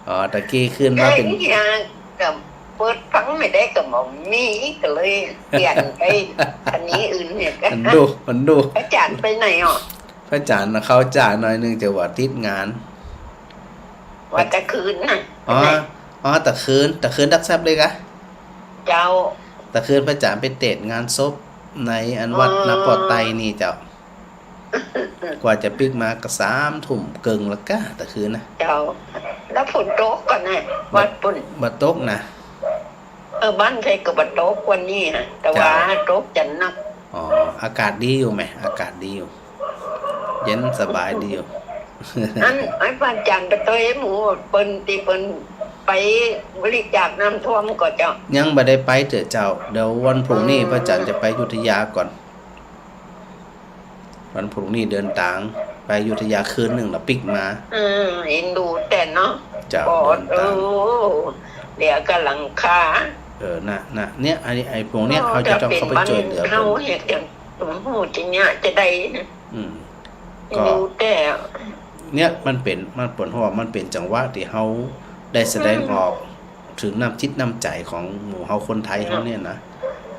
อ๋อ ตะกี้ขึ้นมาเป๋น เอ้ย ก็เปิดฟังบ่ได้ก็บ่มี ก็เลยเปลี่ยนไปอันนี้อื่นเนี่ย มันดู มันดู พระอาจ๋ารย์ไปไหนอ่ะ พระอาจ๋ารย์น่ะเข้าจ๋าหน่อยนึ่ง จะว่าติดงาน ว่าตะคืนน่ะ อ๋อ ไปไหน อ๋อ ตะคืน ตะคืนดักแซบเลยกะ เจ้า ตะคืนพระอาจ๋ารย์ไปเตศงานศพในอันวัด อ๋อ นาปอไตนี่เจ้า กว่าจะปิ๊กมาก็สามทุ่มเกิ่งแล้วก้าตะคืนนะ เจ้า แล้วฝนตกก่อนนะ วัดปุ้น บ่ตกนะ เออ บ้านใครก็บ่ตกวันนี้นะ แต่ว่า เจ้า ตกจันนัก อ๋อ อากาศดีอยู่แหม อากาศดีอยู่ เย็นสบายดีอยู่ อัน ไอ้พระอาจ๋ารย์ไปตวยหมู่เปิ้นตี้เปิ้นไปบริจาคน้ำท่วมก่อเจ้า ยังบ่ได้ไปเตื้อเจ้า เดี๋ยววันพรุ่งนี้ อ๋อ พระอาจ๋ารย์จะไปอยุธยาก่อน วันพรุ่งนี้เดินตางไปอยุธยาคืนนึ่งแล้วปิ๊กมา อืม เอ็นดูแต่เนาะ เจ้า ก็ เดินตาง เออ เหลือก็หลังคา เออ น่ะ น่ะ เนี่ย ไอ้ ไอ้พวกเนี้ย เฮาจะต้องเข้าไปจ้วยเหลือเปิ้น เฮาเฮ็ดจั่ง บ่ฮู้จะเยียะจะใดนะ อืม ก็ อยู่แต่ เนี่ย มันเป๋น มันเป๋น เพราะว่ามันเป๋นจังหวะตี้เฮาได้แสดงออก อืม เถิงน้ำจิตน้ำใจ๋ของหมู่เฮาคนไทยเฮาเนี่ยนะ เนาะ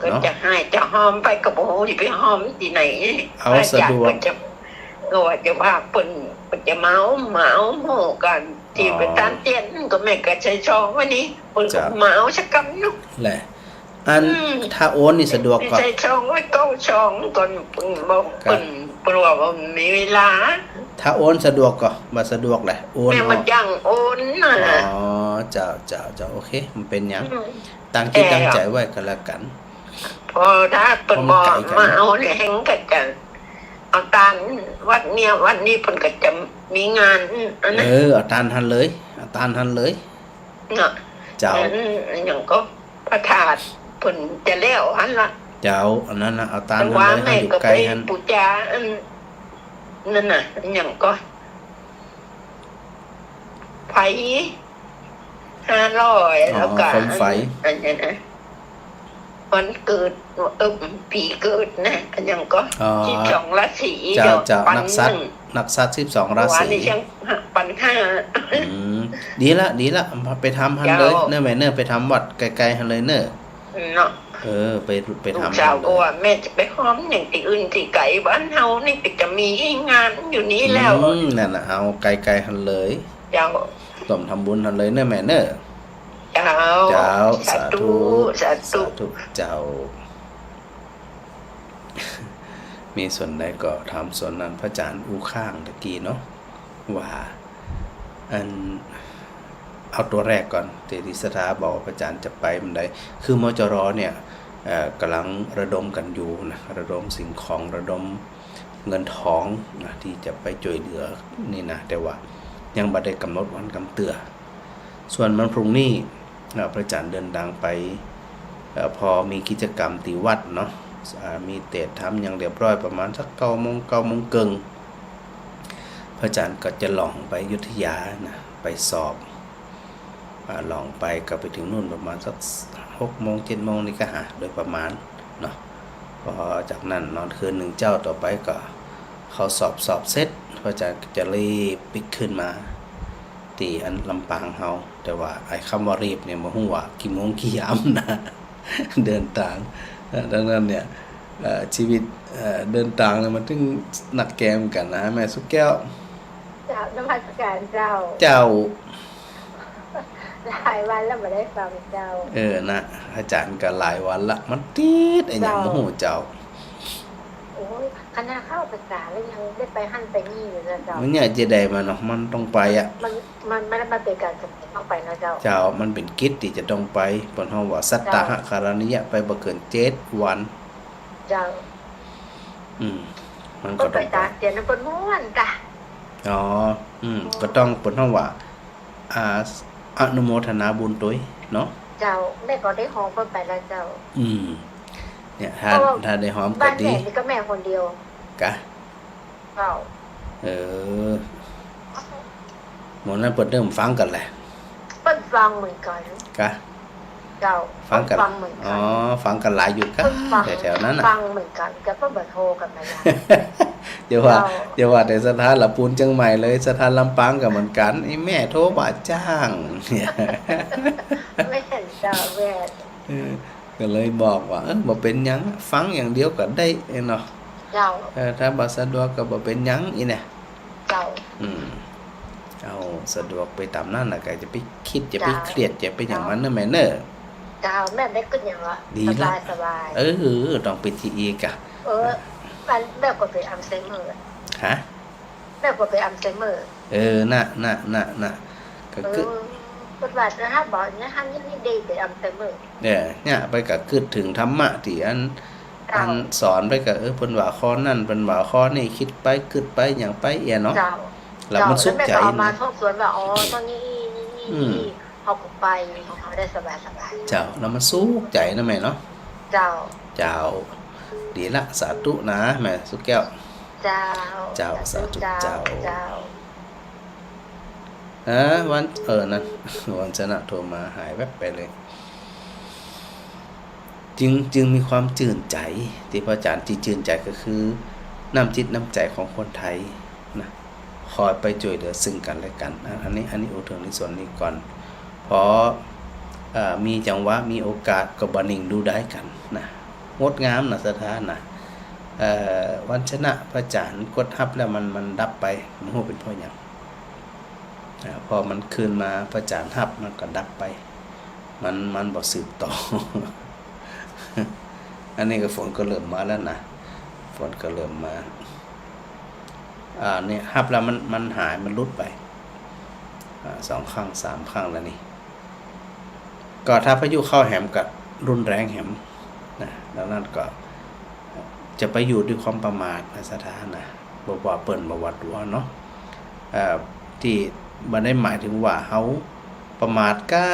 ก็จะฮ้ายจะหอมไปก็บ่ฮู้สิไปหอมตี้ไหน เอาสะดวก เปิ้นจะ ก็ว่าจะว่าเปิ้น เปิ้นจะมาเอา มาเอาหมู่กั๋น ตี้ อ๋อ ไปตานเตียน ก็แม่ก็ใส่ซองไว้นี่ เปิ้นก็ เจ้า มาเอาสักกำเนาะ แหละ อัน อืม ถ้าโอนนี่สะดวกก่อ ใส่ซองไว้เก้าซองก่อน เปิ้นบอก ครับ เปิ้น เปิ้นว่าบ่มีเวลา ถ้าโอนสะดวกก่อ บ่สะดวกแหละ โอน แม่มัน อ๋อ จ้างโอนน่ะ อ๋อ เจ้า เจ้า เจ้า โอเค บ่เป๋นหยัง อืม ตั้งจิตตั้งใจ๋ไว้ก็แล้วกั๋น พอถ้าเปิ้น เพราะมันไก๋กั๋น บ่มาเอาเนี่ย แฮงก็จะเอาตานวัดเนี่ย วัดนี้เปิ้นก็จะมีงานอันนั้น เออ เอาตานหั้นเลย เอาตานหั้นเลย เนาะ เจ้า อัน อันหยังก็ พระธาตุเปิ้นจะแล้วหั้นละ เจ้า อันนั้นน่ะ เอาตานหั้นเลย แต่ว่าแม่ก็ไป หั้นอยู่ใก้หั้น ปู๋จาอันนั้นน่ะ อันหยังก็ ไฟห้าร้อย อ๋อ แล้วก็ โคมไฟ อัน อันนั้นนะ วันเกิด เออ ปี๋เกิดนะ อันหยังก็ อ๋อ สิบสองราศี เจ้า เดี๋ยว เจ้า ปัน นักสัตว์ นึ่ง นักสัตว์สิบสองราศี วันนี้ยังปันห้า อืม ดีละ ดีละ ไปทำหั้นเลย เจ้า เน่อแม่เน่อ ไปทำวัดไก๋ๆ หั้นเลยเน่อ เนาะ เออ ไป ไปทำหั้นเลย ลูกสาวก็ว่าแม่จะไปหอมหยังตี้อื่นตี้ไก๋ บ้านเฮานี่ก็จะมีงานอยู่นี่แล้ว อืม นั่นน่ะ เอาไก๋ๆ หั้นเลย เจ้า ร่วมทำบุญหั้นเลยเน่อแม่เน่อ เจ้า เจ้า สาธุ สาธุ สาธุ สาธุ เจ้า มีส่วนใดก็ถามส่วนนั้น พระอาจารย์อู้ข้างตะกี้เนาะ ว่า อัน เอาตั๋วแรกก่อน ตี้ ตี้ศรัทธาบอกว่าพระอาจารย์จะไปเมื่อใด คือ มจร เนี่ย เอ่อ ก่ำลังระดมกั๋นอยู่นะ ระดมสิ่งของ ระดมเงินทองนะ ตี้จะไปจ้วยเหลือนี่นะ แต่ว่ายังบ่ได้ก๋ำหนดวันก๋ำเตื้อ ส่วนวันพรุ่งนี้ เอ่อ พระอาจารย์เดินตางไป เอ่อ พอมีกิจก๋รรมตี้วัดเนาะ อ่า มีเตศน์ทำหยังเรียบร้อย ประมาณสักเก้าโมง เก้าโมงเกิ่ง พระอาจารย์ก็จะล่องไปอยุธยานะ ไปสอบ อ่า ล่องไปก็ไปเถิงนู่นประมาณสักหกโมง เจ็ดโมงนี่ก่าหา โดยประมาณเนาะ พอจากนั้นนอนคืนนึ่งเจ๊า ต่อไปก็เข้าสอบ สอบเสร็จ พระอาจารย์ก็จะรีบปิ๊กขึ้นมา ตี้อันลำปางเฮา แต่ว่าไอ้กำว่ารีบเนี่ย บ่ฮู้ว่ากี่โมงกี่ยามนะ เดินตาง เอ่อ ดังนั้นเนี่ย เอ่อ ชีวิต เอ่อ เดินตางเนี่ยมันตึงหนักแก่เหมือนกั๋นนะ แม่สุแก้ว เจ้า นมัสก๋านเจ้า เจ้า หลายวันแล้วบ่ได้ฟังเจ้า เออ นะ อาจ๋ารย์ก็หลายวันละ มันติดอะหยัง เจ้า บ่ฮู้เจ้า โอ้ย ขนาดเข้าพรรษาแล้วยังได้ไปหั้นไปนี่อยู่นะเจ้า มันเนี่ยจะได้มาเนาะ มันต้องไปอะ มัน มัน มัน มันเป๋นก๋านจ๋ำเป๋นต้องไปนะเจ้า เจ้า มันเป๋นกิจตี้จะต้องไป เปิ้นฮ้องว่าสัตตาหะ เจ้า กรณียะ ไปบ่เกินเจ็ดวัน เจ้า อืม มันก็ต้องไป เปิ้นไปตางเตียนนะ เปิ้นม่วนกะ อ๋อ อืม ก็ต้อง เปิ้นฮ้องว่า อ่า อนุโมทนาบุญตวยเนาะ เจ้า แม่ก็ได้หอมเปิ้นไปแล้วเจ้า อืม เนี่ย ถ้า เพราะว่า ถ้าได้หอมก็ดี บ้านแม่นี่ก็แม่คนเดียว กะ เจ้า เออ หมู่นั้นเปิ้นเริ่มฟังกั๋นแหละ เปิ้นฟังเหมือนกั๋น กะ เจ้า ฟังกั๋น เปิ้นฟังเหมือนกั๋น อ๋อ ฟังกั๋นหลายอยู่กะ เปิ้นฟัง แถวๆ นั้นน่ะ ฟังเหมือนกั๋น แต่เปิ้นบ่โทรกั๋นมาละ อย่าว่า เจ้า อย่าว่าแต่ศรัทธาละปูนเจียงใหม่เลย ศรัทธาลำปางก็เหมือนกั๋น ไอ้แม่โทรบ่าจ้าง แม่นเจ้า แม่น เออ ก็เลยบอกว่า เออ บ่เป๋นหยัง ฟังอย่างเดียวก็ได้เนาะ เจ้า เออ ถ้าบ่สะดวกก็บ่เป๋นหยังอี้นะ เจ้า อืม เอาสะดวกไปต๋ามนั้นน่ะ ก็จะไปกึ๊ด จะไป เจ้า เครียด จะไปหยังมันเน่อแม่เน่อ เจ้า แม่บ่กึ๊ดหยังละ ดีละ สบายๆ เออ ต้องไปตี้อี้กะ เออ มันแม่ก็เป๋นอัลไซเมอร์ ฮะ แม่ก็เป๋นอัลไซเมอร์ เออ น่ะ น่ะ น่ะ น่ะ ก็คือ เออ เปิ้นว่าจะหาบ่เนี่ย หานี่นี่ดีเป๋นอัลไซเมอร์ เนี่ย เนี่ย ไปก็กึ๊ดเถิงธรรมะตี้อัน เจ้า อันสอนไปก็ เออ เปิ้นว่าข้อนั้น เปิ้นว่าข้อนี้ กึ๊ดไป กึ๊ดไป หยังไปเอี้ยเนาะ เจ้า แล้วมันสุขใจ๋ เจ้า แล้วแม่ก็เอามา นะ ทบทวนว่า อ๋อ ตอนนี้ นี่ นี่ อืม นี่ เฮาก็ไป เฮาได้สบายๆ เจ้า แล้วมันสุขใจ๋นะแม่เนาะ เจ้า เจ้า ดีละ สาธุนะแม่สุแก้ว เจ้า เจ้า สาธุ สาธุเจ้า เจ้า เจ้า เออ วัน เออ นั่น วันชนะโทรมา หายแวบไปเลย จึง จึงมีความจื้นใจ๋ ตี้พระอาจ๋ารย์ตี้จื้นใจ๋ก็คือน้ำจิตน้ำใจ๋ของคนไทยนะ คอยไปจ้วยเหลือซึ่งกั๋นและกั๋น อัน อันนี้ อันนี้อู้เถิงในส่วนนี้ก่อน พอ เอ่อ มีจังหวะ มีโอกาสก็บ่นิ่งดูดายกั๋นนะ งดงามนะศรัทธานะ เอ่อ วันชนะพระอาจ๋ารย์กดฮับแล้วมัน มันดับไป บ่ฮู้เป๋นเพราะหยัง อ่า พอมันคืนมาพระอาจ๋ารย์ฮับมันก็ดับไป มัน มันบ่สืบต่อ อันนี้ก็ฝนก็เริ่มมาแล้วนะ ฝนก็เริ่มมา อ่า เนี่ย ฮับแล้วมัน มันหาย มันหลุดไป อ่า สองครั้ง สามครั้งแล้วนี่ ก็ถ้าพายุเข้าแหมก็รุนแรงแหมนะ ดังนั้นก็จะไปอยู่ด้วยความประมาทนะศรัทธานะ บ่ว่าเปิ้น บ่ว่าตั๋วเนาะ เอ่อ ตี้บ่ได้หมายเถิงว่าเฮาประมาทก้า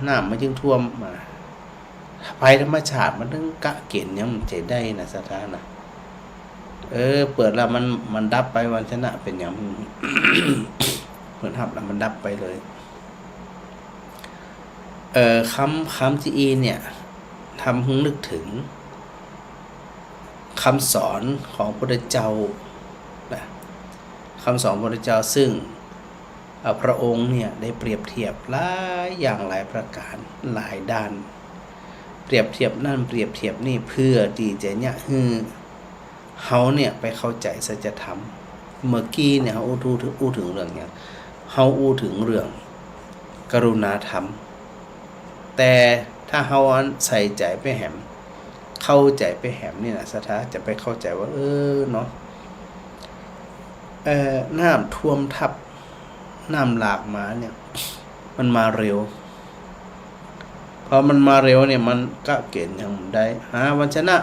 น้ำมันจึงท่วม อ่า ภัยธรรมชาติมันตึงกะเกณฑ์หยังมันจะได้นะศรัทธานะ เออ เปิดแล้วมัน มันดับไป วันชนะเป๋นหยัง เปิ้นฮับแล้วมันดับไปเลย เอ่อ กำ กำตี้อี้เนี่ย ทำหื้อนึกเถิงกำสอนของพระพุทธเจ้านะ กำสอนพระพุทธเจ้า ซึ่ง อ่า พระองค์เนี่ยได้เปรียบเทียบหลายอย่างหลายประก๋าน หลายด้าน เปรียบเทียบนั่นเปรียบเทียบนี่ เพื่อตี้จะเยียะหื้อ เฮาเนี่ยไปเข้าใจ๋สัจธรรม เมื่อกี้เนี่ยเฮาอู้เถิง อู้เถิงเรื่องหยัง เฮาอู้เถิงเรื่องกรุณาธรรม แต่ถ้าเฮาอันใส่ใจ๋ไปแหม เข้าใจ๋ไปแหมนี่นะศรัทธาจะไปเข้าใจ๋ว่า เออ เนาะ เอ่อ น้ำท่วมทับ น้ำหลากมาเนี่ย มันมาเร็ว พอมันมาเร็วเนี่ย มันกะเกณฑ์หยังบ่ได้ หา วันชนะ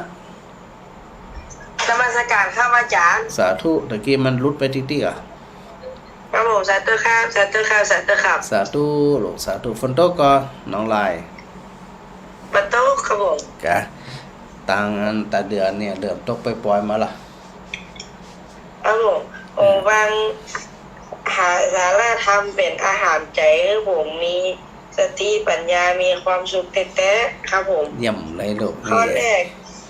นมัสการครับอาจ๋ารย์ สาธุ ตะกี้มันหลุดไปติ๊กๆ อ่ะ ครับผม สาธุครับ สาธุครับ สาธุครับ สาธุลูก สาธุ ฝนตกก่อ น้องลาย บ่ตกครับผม กะ ตางอันตาเดือนเนี่ย เริ่มตกปอยๆ มาละ ครับผม อืม ผมฟัง หาสาระธรรมเป๋นอาหารใจ๋ ผมมีสติปัญญา มีความสุขแต๊ๆ ครับผม เยี่ยมเลยลูก ข้อ นี่ แรก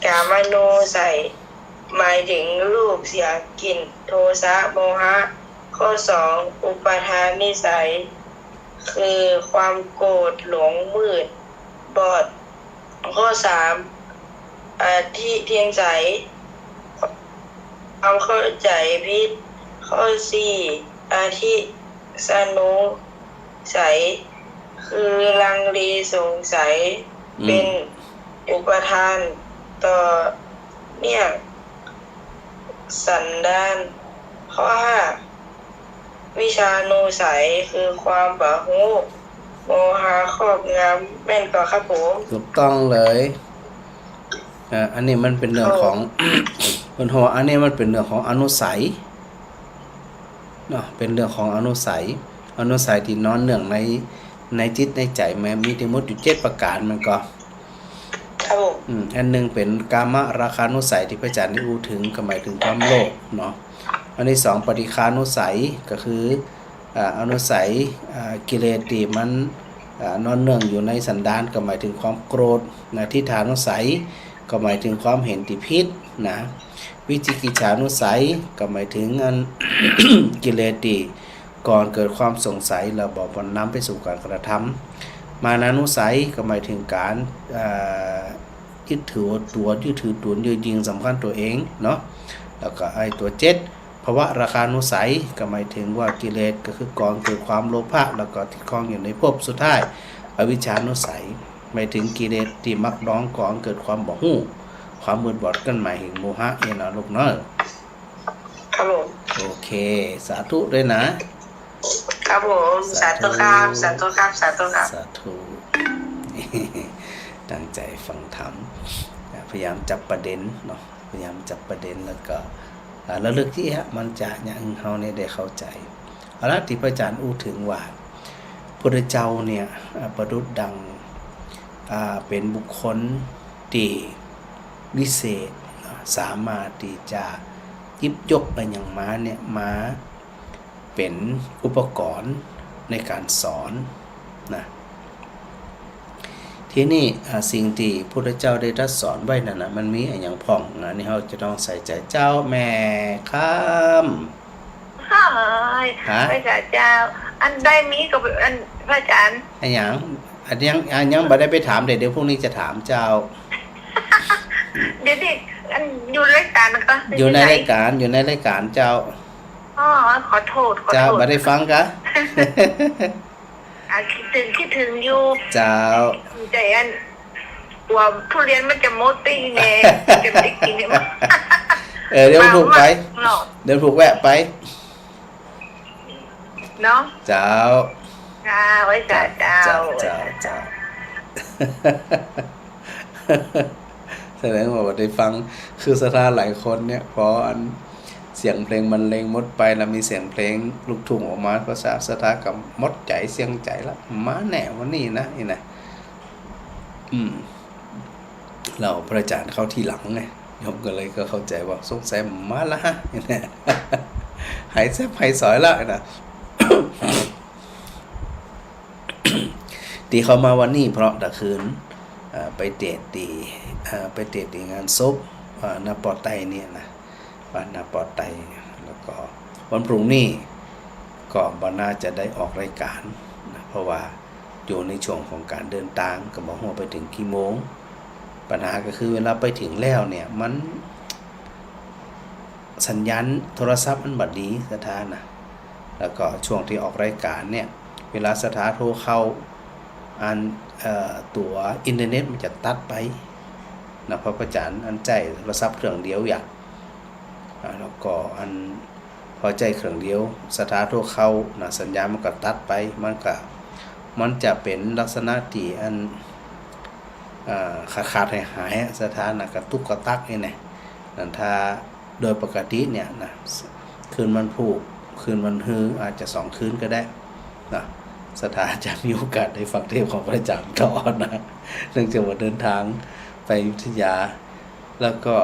กามโนสัย หมายถึงรูป เสียง กลิ่น โทสะ โมหะ ข้อสอง อุปาทานนิสัย คือความโกรธ หลง มืด บอด ข้อสาม อธิเทนไสย ความเข้าใจ๋ผิด ข้อสี่ อธิสนุสัย คือลังเลสงสัย อืม เป๋นอุปาทานต่อเนื่องสันดาน ข้อห้า วิชชานุสัย คือความบ่ฮู้ โมหะครอบงำ แม่นก่อครับผม ถูกต้องเลย อ่า อันนี้มันเป๋นเรื่องของ ครับ เปิ้นฮ้อง อันนี้มันเป๋นเรื่องของอนุสัยเนาะ เป๋นเรื่องของอนุสัย อนุสัยตี้นอนเนื่องใน ในจิตในใจ๋ มันมีตังหมดอยู่เจ็ดประก๋าน มันก็ ครับผม อืม อันนึ่งเป๋นกามราคานุสัยตี้พระอาจ๋ารย์ได้อู้เถิง ก็หมายเถิงความโลภเนาะ อันตี้สองปฏิฆานุสัย ก็คือ อ่า อนุสัย อ่า กิเลสตี้มัน อ่า นอนเนื่องอยู่ในสันดาน ก็หมายเถิงความโกรธนะ ทิฏฐานุสัย ก็หมายเถิงความเห็นตี้ผิดนะ วิจิกิจฉานุสัย ก็หมายเถิงอัน กิเลสตี้ก่อเกิดความสงสัย แล้วบ่นำไปสู่ก๋านกระทำ มานานุสัย ก็หมายเถิงก๋าน อ่า ยึดถือตั๋ว ยึดถือตั๋ว เย่อหยิ่งสำคัญตั๋วเองเนาะ แล้วก็ไอ้ตั๋วเจ็ด ภวราคานุสัย ก็หมายเถิงว่ากิเลสก็คือก่อเกิดความโลภะ แล้วก็ติดข้องอยู่ในภพสุดท้าย อวิชชานุสัย หมายเถิงกิเลสตี้มักดองก่อเกิดความบ่ฮู้ ความมืดบอด ก็หมายเถิงโมหะ เอ้ยเนาะลูกเนาะ ครับผม โอเค สาธุด้วยนะ ครับผม สาธุ สาธุครับ สาธุครับ สาธุครับ สาธุ ตั้งใจ๋ฟังธรรม พยายามจับประเด็นเนาะ พยายามจับประเด็น แล้วก็ อ่า ระลึกตี้ฮะ มันจะเยียะหื้อเฮาเนี่ยได้เข้าใจ๋ เอาละ ตี้พระอาจ๋ารย์อู้เถิงว่า พุทธเจ้าเนี่ย อ่า ประดุจดัง อ่า เป๋นบุคคลตี้วิเศษเนาะ สามารถตี้จะหยิบยกอะหยังมาเนี่ย มาเป๋นอุปกรณ์ในก๋านสอนนะ ที ทีนี้ อ่า สิ่งตี้พุทธเจ้าได้ตรัสสอนไว้นั้นน่ะ มันมีอะหยังพ่อง อันนี้เฮาจะต้องใส่ใจ๋ เจ้าแม่คำ เฮ้ย ฮะ พระอาจ๋ารย์เจ้า อันใดมีก็ อัน พระอาจ๋ารย์ อะหยัง อันยัง อันยังบ่ได้ไปถามเด้อ เดี๋ยวพรุ่งนี้จะถามเจ้า เดี๋ยวนี้ อัน อยู่รายก๋านก็ อยู่ในรายก๋าน อยู่ในรายก๋านเจ้า อ๋อ ขอโต้ษ ขอโต้ษ เจ้า บ่ได้ฟังกา อ่ะ คิดเถิง คิดเถิงอยู่ เจ้า ใจ๋อัน กั๋วทุเรียนมันจะหมดตี้แน่ จะได้กิ๋นเนี่ย เออ เดี๋ยวถูกไป เนาะ เดี๋ยวถูกแวะไป เนาะ เจ้า เจ้า ไว้สาเจ้า เจ้า เจ้า เจ้า แสดงว่าบ่ได้ฟัง คือศรัทธาหลายคนเนี่ย พออันเสียงเพลงบรรเลงหมดไป แล้วมีเสียงเพลงลูกทุ่งออกมา ก็ศรัทธาก็หมดใจ๋ เสี้ยงใจ๋ละ มาแน่วันนี้นะ นี่นะ อืม แล้วพระอาจ๋ารย์เข้าทีหลังไง โยมก็เลยก็เข้าใจ๋ว่าสงสัยมาละฮะ หายแซบหายสอยละนะ ตี้เข้ามาวันนี้เพราะตะคืน เอ่อ ไปเตศน์ตี้ เอ่อ ไปเตศน์ตี้งานศพ เอ่อ น้าปอไตเนี่ยนะ วัดน้าปอไต แล้วก็วันพรุ่งนี้ก็บ่น่าจะได้ออกรายการนะ เพราะว่าอยู่ในช่วงของก๋านเดินตาง ก็บ่ฮู้ไปเถิงกี่โมง ปัญหาก็คือเวลาไปเถิงแล้วเนี่ย มัน สัญญาณโทรศัพท์มันบ่ดี ศรัทธานะ แล้วก็ช่วงตี้ออกรายการเนี่ย เวลาศรัทธาโทรเข้า อัน เอ่อ ตั๋วอินเทอร์เน็ตมันจะตัดไปนะ เพราะพระอาจ๋ารย์อันใจ๊โทรศัพท์เครื่องเดียวอย่าง อ่า แล้วก็อัน พอใจ๊เครื่องเดียว ศรัทธาโทรเข้านะ สัญญาณมันก็ตัดไป มันก็ มันจะเป๋นลักษณะตี้อัน อ่า ขาดๆ หายๆ อะ ศรัทธานะ กระตุกกระตักนี่แหละ นั้นถ้าโดยปกติเนี่ยนะ คืนวันพูก คืนวันฮือ อาจจะสองคืนก็ได้นะ ศรัทธาจะมีโอกาสได้ฟังเทศน์ของพระอาจ๋ารย์ต่อนะ เนื่องจากว่าเดินตางไปอยุธยา แล้วก็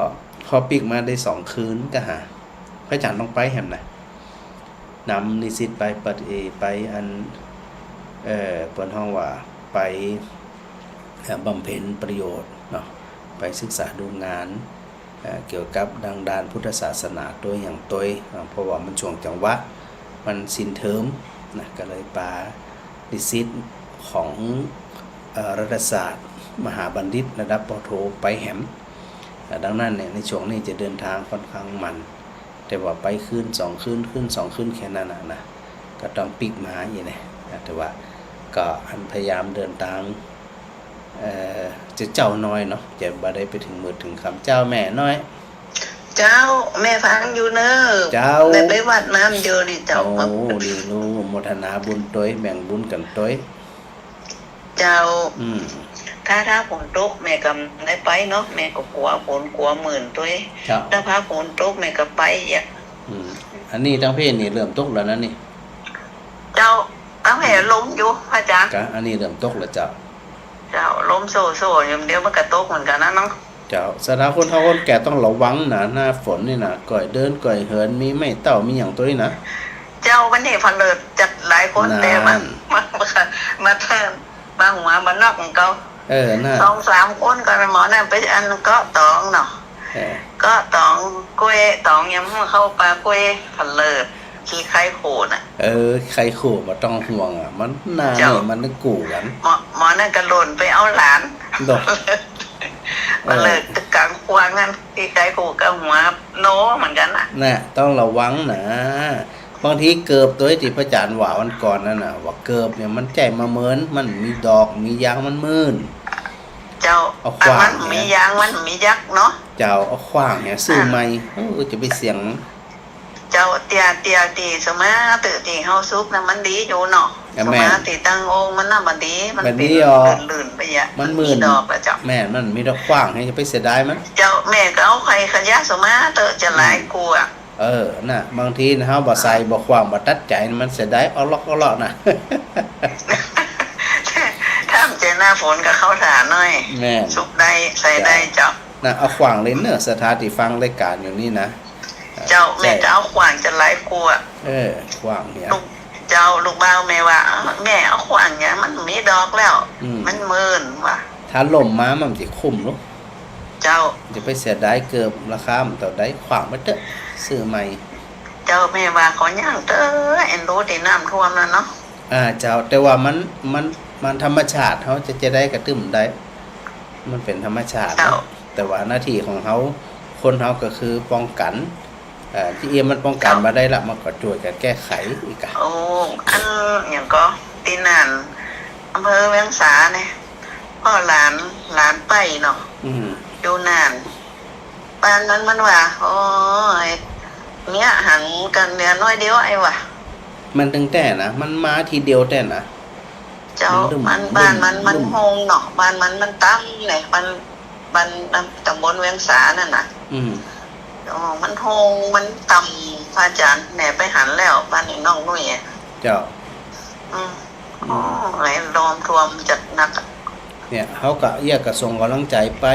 พอปิ๊กมาได้สองคืนก็หา พระอาจ๋ารย์ต้องไปแหมนะ นำนิสิตไปปฏิ ไปอัน เอ่อ เปิ้นฮ้องว่าไป เอ่อ บำเพ็ญประโยชน์เนาะ ไปศึกษาดูงาน เอ่อ เกี่ยวกับดังด้านพุทธศาสนาตวยหยังตวย อ่า เพราะว่ามันช่วงจังหวะ มันสิ้นเทอมนะ ก็เลยปานิสิตของ เอ่อ รัฐศาสตร์มหาบัณฑิตระดับ ป.โท ไปแหม อ่า ดังนั้นเนี่ย ในช่วงนี้จะเดินตางค่อนข้างมัน แต่ว่าไปคืนสองคืน คืนสองคืนแค่นั้นน่ะนะ ก็ต้องปิ๊กมาอี้แหละ อ่า แต่ว่าก็อันพยายามเดินตาง เอ่อ จะเจ๊าหน้อยเนาะ จะบ่ได้ไปเถิงมืดเถิงค่ำ เจ้าแม่น้อย เจ้า แม่ฟังอยู่เน่อ เจ้า ได้ไปวัดมาเมื่อเดียวนี่เจ้า โอ้ ดีลูก โมทนาบุญตวย แบ่งบุญกั๋นตวย เจ้า อืม ถ้า ถ้าฝนตกแม่ก็ได้ไปเนาะ แม่ก็กั๋วฝนกั๋วมื่นตวย เจ้า ถ้าฟ้าฝนตกแม่ก็ไปอ่ะ อืม อันนี้ตังเพนี่เริ่มตกแล้วนะนี่ เจ้า ตังเพลมอยู่ พระอาจ๋ารย์ กะ อันนี้เริ่มตกแล้วเจ้า เจ้า ลมโซ่ๆ อยู่ เดี๋ยวมันก็ตกเหมือนกั๋นนะเนาะ เจ้า ศรัทธาคนเฒ่าคนแก่ต้องระวังนะ หน้าฝนนี่นะ ก่อยเดินก่อยเหิน มีไม้เต๊า มีหยังตวยนะ เจ้า วันนี้ผะเลิดจัดหลายคน นั่น แต่ว่า มา มา มาแทน มาหัวมานอกของเขา เออ น่ะ สองสามคนก็หมอนั่นไปอันเกาะตองเนาะ เออ เกาะตองกล้วยตองยังเข้าป่ากล้วยผะเลิด ขี้ไคโขน่ะ เออ ไคโขบ่ต้องห่วงอ่ะ มันหน้า เจ้า นี่มันกู้กั๋น หมอ หมอนั่นก็หล่นไปเอาหลาน ดอก ผะเลิดตึกกลางขวางนั่น ขี้ไคโขก็หัวโนเหมือนกั๋นน่ะ น่ะ ต้องระวังนะ บางทีเกิบตวยตี้พระอาจ๋ารย์ว่าวันก่อนนั่นน่ะ ว่าเกิบเนี่ยมันใจ้มาเมิน มันมีดอก มียาง มันมื่น เจ้า เอาขว้าง อันมันมียาง มันมียักษ์เนาะ เจ้า เอาขว้างเนี่ย ซื้อใหม่ เออ จะไปเสี่ยง เจ้า เตี้ย เตี้ย ตี้สมาธิตี้เฮาสุขน่ะมันดีอยู่เนาะ อ่ะ สมาธิตั้งองค์มันน่ะบ่ดี มัน แบบนี้ เป๋น อ๋อ ลื่นๆ ไปอ่ะ มันมื่น มีดอกแล้วเจ้า แม่น มันมีดอกขว้าง จะไปเสียดายมัน เจ้า แม่ก็เอาไข่ขยะสมาธิจะหลายกว่า เออ น่ะ บางทีนะ เฮาบ่ใส่ บ่ขว้าง บ่ตัดใจ๋ มันเสียดาย เอาล็อก เอาล็อกน่ะ ถ้ามันเจอหน้าฝนก็เข้าถ่าหน่อย แม่น สุกได้ ใส่ได้เจ้า น่ะ เอาขว้างเลยเน่อ ศรัทธาตี้ฟังรายก๋านอยู่นี่นะ เจ้า แม่จะเอาขว้างจะหลายกว่า เออ ขว้างเนี่ย ลูก เจ้า ลูกบ่าวแม่ว่า แม่เอาขว้างเนี่ย มันมีดอกแล้ว อืม มันมื่นว่ะ ถ้าล่มมามันจะคุ้มหรือ เจ้า จะไปเสียดายเกิบราคามันเต้าใด ขว้างไปเต๊อะ ซื้อใหม่ เจ้า แม่ว่าขอย้างเต๊อะ เอ็นดูตี้น้ำท่วมนั่นเนาะ อ่า เจ้า แต่ว่ามัน มัน มันธรรมชาติ เฮาจะ จะได้กระตึ้มได้ มันเป๋นธรรมชาติ เจ้า แต่ว่าหน้าตี้ของเฮา คนเฮาก็คือป้องกั๋น เอ่อ ตี้เอี้ยมันป้องกั๋นบ่ได้ละ มันก็จ้วยกั๋นแก้ไขอีกอะ โอ้ อันหยังก่อ ตี้น่าน อำเภอเวียงสาเนี่ย ป้อหลาน หลานไปเนาะ อืม อยู่น่าน บ้านมัน มันว่า โอ้ย เมียหังกั๋นเหลือน้อยเดียวไอ้วะ มันตึงแต๊นะ มันมาทีเดียวแต๊นะ เจ้า มันตึง มัน บ้านมัน มัน ตึง โฮงเนาะ บ้านมัน มันต่ำเนี่ย บ้าน บ้าน ตำบลเวียงสานั่นน่ะ อืม โอ้ มันโฮง มันต่ำ พระอาจ๋ารย์ แม่ไปหันแล้ว บ้านไอ้น้องนุ้ยอะ เจ้า อืม อืม โอ้ย น้ำท่วมจัดหนักอะ เนี่ย เฮาก็เยียะก็ส่งก๋ำลังใจ๋ไป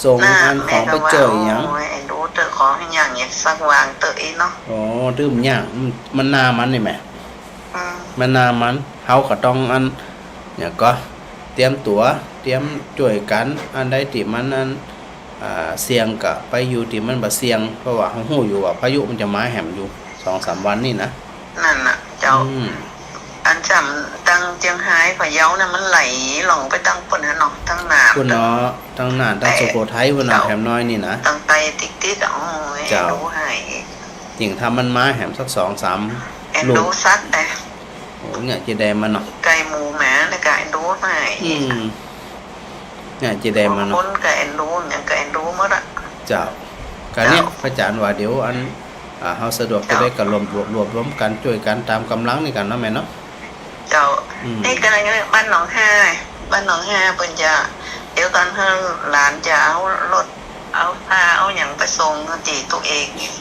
ส่ง น่ะ อันของไปจ้วยหยัง แม่ก็ว่า โอ้ย เอ็นดูเต๊อะ ขอให้ย้างสักวางเต๊อะอี้เนาะ โอ้ ตึ้มย้าง มัน มันนามันนี่แหม อืม มันนามัน เฮาก็ต้องอัน เนี่ยก็ เตรียมตั๋ว เตรียมจ้วยกั๋น อันใดตี้มันอัน อ่า เสี่ยงก็ไปอยู่ตี้มันบ่เสี่ยง เพราะว่าเฮาฮู้อยู่ว่าพายุมันจะมาแหมอยู่ สองสามวันนี่นะ นั่นน่ะ เจ้า อืม อันจ้ำตังเจียงฮายพะเยาน่ะ มันไหลล่องไปตังปู๊นหั้นเนาะ ตังน่าน ปู๊นเนาะ ตังน่าน ตังสุโขทัยปู๊นเนาะ เจ้า แหมน้อยนี่นะ ตังใต้ติ๊กๆ อะ โอ้ย เจ้า เอ็นดูหาย ยิ่งถ้ามันมาแหมสักสองสาม เอ็นดู ลูก สัตว์นะ โอ้ เนี่ย จะได้มันเนาะ ไก่หมูหมาเนี่ยก็เอ็นดูหาย อืม เนี่ย จะได้มันเนาะ คนก็เอ็นดู หยังก็เอ็นดูหมดอะ เจ้า ก็เนี่ย เจ้า พระอาจ๋ารย์ว่าเดี๋ยวอัน อ่า เฮาสะดวกจะได้ เจ้า ก็รวม รวบ รวบรวมกั๋น จ้วยกั๋นต๋ามก๋ำลังนี่กั๋นเนาะแม่เนาะ เจ้า อืม นี่ก็เลยบ้านหนองฮา บ้านหนองฮาเปิ้นจะ เดี๋ยวก่อน หื้อหลานจะเอารถ เอาผ้า เอาหยังไปส่งตี้ตั๋วเองนี่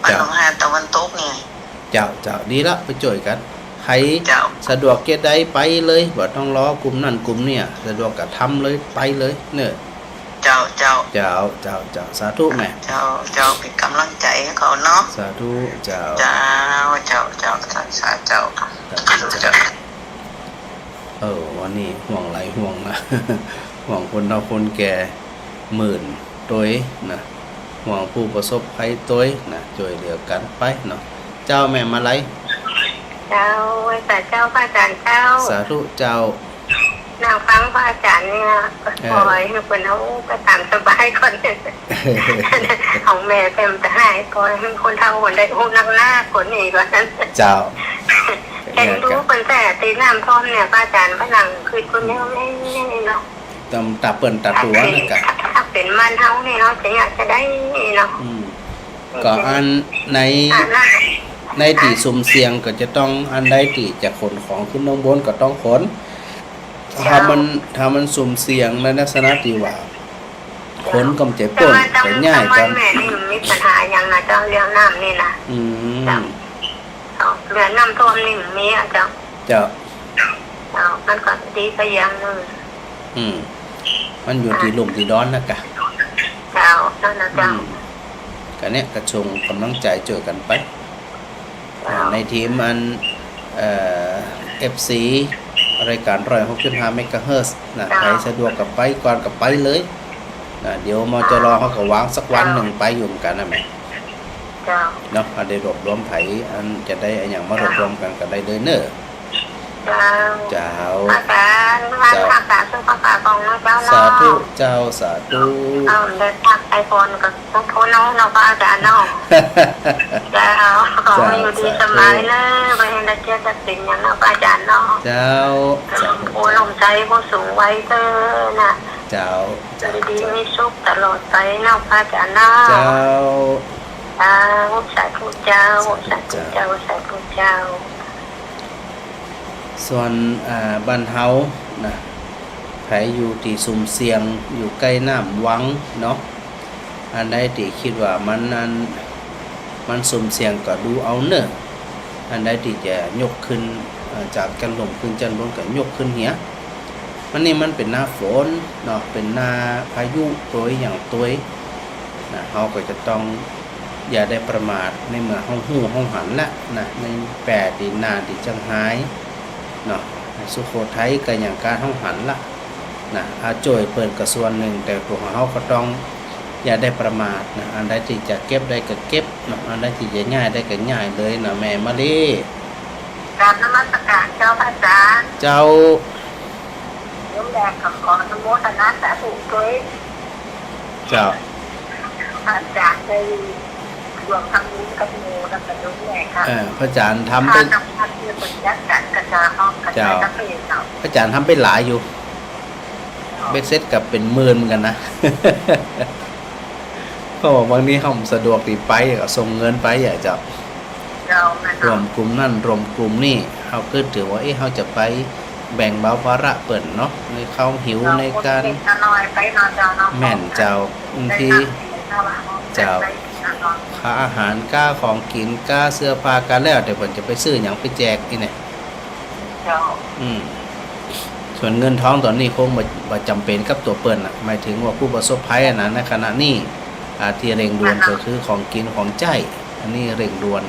บ้านหนองฮาตะวันตกนี่ เจ้า เจ้า ดีละ ไปจ้วยกั๋น ใผ เจ้า สะดวกเกียรติใดไปเลย บ่ต้องรอกุมนั่นกุมเนี่ย สะดวกก็ทำเลย ไปเลยเนาะ เจ้า เจ้า เจ้า เจ้า เจ้า สาธุแม่ เจ้า เจ้า เป๋นก๋ำลังใจ๋หื้อเขาเนาะ สาธุ เจ้า เจ้า เจ้า เจ้า สาธุ เจ้า สาธุ เจ้า เออ วันนี้ห่วงหลายห่วงนะ ห่วงคนเฒ่าคนแก่ หมื่นตวยนะ ห่วงผู้ประสบภัยตวยนะ จ้วยเหลือกั๋นไปเนาะ เจ้าแม่มาลัย เจ้า ไหว้สาเจ้า พระอาจ๋ารย์เจ้า สาธุเจ้า นั่งฟังพระอาจ๋ารย์เนี่ย เออ ขอหื้อเปิ้นเอาไปต๋ามสบายก่อน ของแม่เต็มจะหาย ขอหื้อคนเฒ่าคนได้อู้นักหน้าคนนี้ก่อน เจ้า เอ็นดูเปิ้นแต่ตี้น้ำท่วมเนี่ย พระอาจ๋ารย์ ไปนั่งคือคนเดียวนี่เนาะ ต๋ามต๋าเปิ้นต๋าตั๋วนั่นกะ ถ้าเป๋นบ้านเฮานี่เนาะ จะอยากจะได้เนาะ อืม ก็อันใน อ่า ในตี้สุ่มเสี่ยงก็จะต้องอันใดตี้จะขนของขึ้นข้างบนก็ต้องขน เจ้า ถ้ามัน ถ้ามันสุ่มเสี่ยงในลักษณะตี้ว่า ขนก็บ่ใจ้ป้น แต่ว่า ก็ย้ายก่อน แม่นี่มันมีปัญหาหยังนะเจ้า เรื่องน้ำนี่นะ อืม เจ้า เจ้า เรื่องน้ำท่วมนี่มันมีอะเจ้า เจ้า เจ้า มันก็ดีไปอย่างนึ่ง อืม มันอยู่ตี้ลุ่มตี้ดอนนะกะ เจ้า นั่นนะเจ้า อืม ก็เนี่ยก็ส่งก๋ำลังใจ๋จ้วยกั๋นไป เจ้า อ่า ในทีมอัน เอ่อ เอฟซี รายก๋าน ร้อยหกจุดห้า เมกะเฮิรตซ์นะ เจ้า ใผสะดวกก็ไปก่อนก็ไปเลยนะ เดี๋ยว มจร เฮาก็วางสักวันนึ่งไปอยู่เหมือนกั๋นนะแม่ เจ้า เนาะ อันได้รวบรวมไผ อันจะได้อันหยังมารวบรวมกั๋นก็ได้เลยเน่อ เจ้า เจ้า อาจ๋ารย์ เจ้า รักษาสุขภาพของเฮาเจ้าเนาะ สาธุเจ้า สาธุ เอาได้พักไปก่อนก็ทุกคนเนาะ เนาะ พระอาจ๋ารย์เนาะ เจ้า ขอให้อยู่ดีสบายเน่อ บ่ให้ได้เจ็บได้เป๋นหยังเนาะ พระอาจ๋ารย์เนาะ เจ้า สาธุ โอ้ ลมใจผู้สูงวัยเต้อนะ เจ้า เจ้า อยู่ดีมีสุขตลอดไปเนาะ พระอาจ๋ารย์เนาะ เจ้า เจ้า สาธุเจ้า สาธุเจ้า สาธุเจ้า ส่วน อ่า บ้านเฮานะ ไผอยู่ตี้สุ่มเสี่ยง อยู่ใก้น้ำวังเนาะ อันใดตี้กึ๊ดว่ามันอัน มันสุ่มเสี่ยงก็ดูเอาเน่อ อันใดตี้จะยกขึ้น อ่า จากจั้นลุ่มขึ้นจั้นบนก็ยกขึ้นเหีย มันนี่มันเป๋นหน้าฝนเนาะ เป๋นหน้าพายุตวยหยังตวยนะ เฮาก็จะต้องอย่าได้ประมาท ในเมื่อเฮาฮู้เฮาหันละนะ ในแป้ตี้น่านตี้เจียงฮายเนาะ สุโขทัยก็อย่างก้าเฮาหันละ นะ อาจ้วยเปิ้นก็ส่วนนึ่ง แต่ตั๋วของเฮาก็ต้องอย่าได้ประมาทนะ อันใดตี้จะเก็บได้ก็เก็บนะ อันใดตี้จะย้ายได้ก็ย้ายเลยนะแม่มะลิ กราบนมัสการเจ้าพระอาจารย์ เจ้า โยมแม่ก็ขออนุโมทนาสาธุด้วย เจ้า พระอาจารย์ได้ร่วมทำบุญกับหมู่แล้วก็โยมแม่ค่ะ เออ พระอาจารย์ทำไป ข้าทำวัดเนี่ยเป็นยักษ์จัดกระจายห้องกระจาย เจ้า กระเพงเนาะ พระอาจารย์ทำไปหลายอยู่ เบ็ดเสร็จก็เป็นหมื่นเหมือนกั๋นนะ เพราะว่าบางทีเฮาบ่สะดวกตี้ไป ก็ส่งเงินไปอะเจ้า เจ้า แม่นเนาะ ร่วมกลุ่มนั่นร่วมกลุ่มนี่ เฮาก็ถือว่า เอ๊ะ เฮาจะไปแบ่งเบาภาระเปิ้นเนาะ ในข้าวหิว เจ้า ในก๋าน คนเล็กน้อยไปเนาะเจ้าเนาะ แม่นเจ้า บางที ได้นั่งกินข้าวหลัง เจ้า ได้ไปกินข้าวหลัง ค่าอาหาร ก้าของกิ๋น ก้าเสื้อผ้า ก้าแล้วแต่เปิ้นจะไปซื้อหยังไปแจกนี่แหละ เจ้า อืม ส่วนเงินทองต๋อนนี้คงบ่ บ่จ๋ำเป๋นกับตั๋วเปิ้นน่ะ หมายถึงว่าผู้ประสบภัยอะนะ ในขณะนี้ อ่า ตี้เร่งด่วนก็คือของกิ๋นของใจ๊ อันนี้เร่งด่วน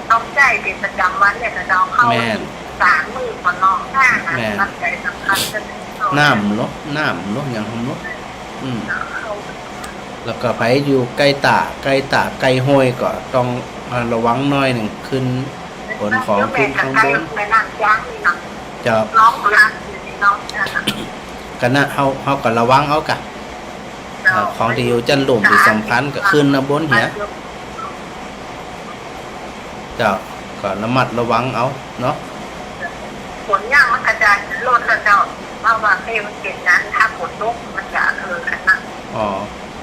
ต้องใจ๊เป๋นประจ๋ำวันเนี่ย ก็ต้องเข้า แม่น สามมื้อก่อนเนาะ อาหาร แม่น ปัจจัยสำคัญจะมีเนาะ น้ำเนาะ น้ำเนาะ หยังเนาะ อืม แล้วก็ใผอยู่ใก้ต้า ใก้ต้า ใก้ห้วยก็ต้อง อ่า ระวังหน้อยนึ่ง ขึ้น ขนของขึ้นข้างบน แม่น้ำจ้างนี่เนาะ เจ้า น้องรักอยู่นี่เนาะ กะนะ เฮา เฮาก็ระวังเอาก่ะ เจ้า อ่า ของตี้อยู่จั้นลุ่มตี้สำคัญก็ขึ้นข้างบนเหีย เจ้า ก็ระมัดระวังเอาเนาะ ฝนยังมันกระจายรถแล้วเจ้า เพราะว่าเป้มันเป๋นนั้น ถ้าฝนตกมันจะ เออ อันนั้น อ๋อ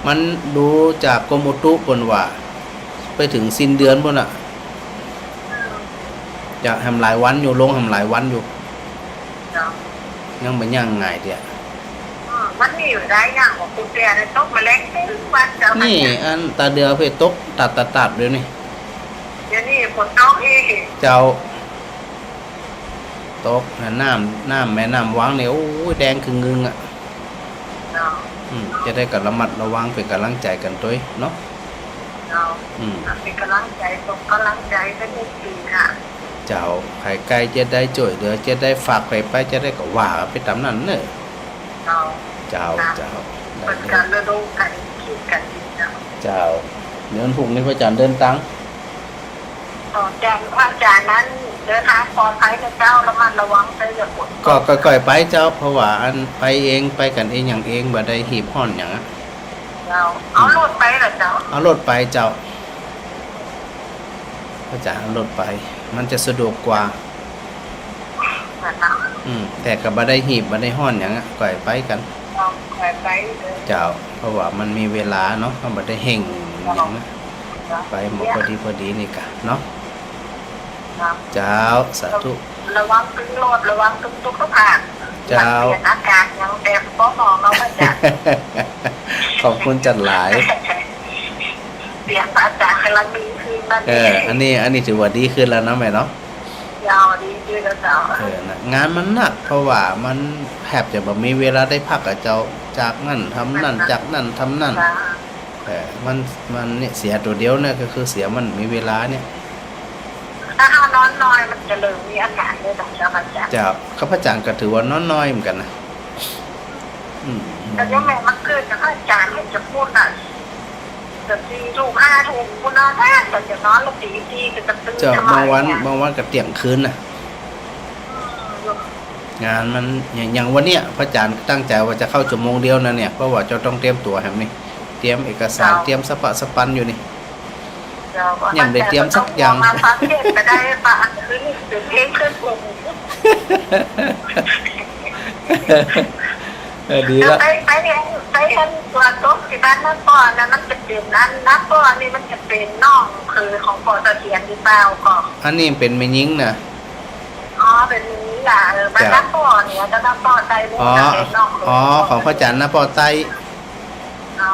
มันดูจากกรมอุตุเปิ้นว่า ไปเถิงสิ้นเดือนปู้นน่ะ อืม จะแหมหลายวันอยู่ ลงแหมหลายวันอยู่ เจ้า ยังบ่ยั้งง่ายเตื้อ อืม มันมีอยู่ได้ยัง ของคุณเปียเนี่ยตกมาแลงตึ้งวันเจ้า นี่ อันตาเดือเพิ่นตกตัดๆๆ เดี๋ยวนี้ เดี๋ยวนี้ฝนตกอีก เจ้า ตกนะ น้ำ น้ำแม่น้ำวังเนี่ย โอ้ย แดงขึงงึงอะ เจ้า อืม จะได้ก็ระมัดระวัง เป๋นก๋ำลังใจ๋กั๋นตวยเนาะ เจ้า อืม เป๋นก๋ำลังใจ๋ ส่งก๋ำลังใจ๋กั๋นอีกทีค่ะ เจ้า ใผใก้จะได้จ้วยเหลือ จะได้ฝากใผไป จะได้ก็ว่าไปต๋ามนั้นเนาะ เจ้า เจ้า ค่ะ เจ้า เป๋นก๋านระดมกั๋น กึ๊ดกั๋นดีเนาะ เจ้า เดี๋ยววันพูกนี้พระอาจ๋ารย์เดินตาง อ๋อ อาจ๋ารย์ พระอาจ๋ารย์นั้นเดินตางปลอดภัยนะเจ้า ระมัดระวังเจ้า อย่าฝนตก ก็ค่อยๆ ไปเจ้า เพราะว่าอันไปเอง ไปกั๋นเองหยังเอง บ่ได้หีบฮ้อนหยังอะ เจ้า เอารถไปเหรอเจ้า เอารถไปเจ้า พระอาจ๋ารย์เอารถไป มันจะสะดวกกว่า นั่นน่ะ อืม แต่ก็บ่ได้หีบ บ่ได้ฮ้อนหยังอะ ค่อยไปกั๋น เจ้า ค่อยไปเด้อ เจ้า เพราะว่ามันมีเวลาเนาะ เฮาบ่ได้เฮ่งหยังนะ เจ้า ไปหมดพอดีพอดีนี่ก่ะเนาะ ครับ เจ้า สาธุ ระวังตึงรถ ระวังตึงสุขภาพ เจ้า เปลี่ยนอากาศหยังแบบบ่มองเนาะพระอาจ๋ารย์ ขอบคุณจัดหลาย เสียงพระอาจ๋ารย์กำลังดีขึ้นนั่นเอง เออ อันนี้ อันนี้ถือว่าดีขึ้นแล้วเนาะแม่เนาะ เจ้า ดีขึ้นแล้วเจ้า เออ นะ งานมันหนัก เพราะว่ามันแทบจะบ่มีเวลาได้พักอะเจ้า จากนั่นทำนั่น จากนั่นทำนั่น เจ้า เออ มัน มันเนี่ยเสียตั๋วเดียวเนี่ย ก็คือเสียมันมีเวลาเนี่ย ถ้าเฮานอนน้อยมันจะเริ่มมีอาการเลยเนาะเจ้าพระอาจ๋ารย์ เจ้า ข้าพเจ้าก็ถือว่านอนน้อยเหมือนกั๋นนะ อืม แต่ยังแม่มาเกิดกับพระอาจ๋ารย์ให้จะพูดน่ะ จะสี่ทุ่มห้าทุ่มพู้นนะ แต่จะนอนละตีสี่ก็จะตื่น เจ้า จะมา บางวัน เนี่ย บางวันก็เตี้ยงคืนน่ะ อืม งานมัน อย่าง อย่างวันเนี้ย พระอาจ๋ารย์ตั้งใจ๋ว่าจะเข้าชั่วโมงเดียวนะเนี่ย เพราะว่าเจ้าต้องเตรียมตั๋วแหมนี่ เตรียมเอกสาร เจ้า เตรียมสะปะสะปันอยู่นี่ เจ้า ยังบ่ได้เตรียมสักอย่าง มาฟังเทศน์ก็ได้ปะ อันนี้เสียงเพลงเครื่องปรุง เออ ดีละ ไป ไปเห็น ไปเห็นตั๋วตกตี้บ้านน้าป้อนะ มันจะเป๋นอัน น้าป้อนี่มันจะเป๋นน้องเขยของป้อเสถียรหรือเปล่าก็ อันนี้เป๋นแม่ญิงน่ะ อ๋อ เป๋นแม่ญิงล่ะ เออ บ้าน เจ้า น้าป้อเนี่ย บ้านน้าป้อใต้มุก อ๋อ น่ะ เป๋นน้องเขย อ๋อ ของพระอาจ๋ารย์น้าป้อใต้ อ๋อ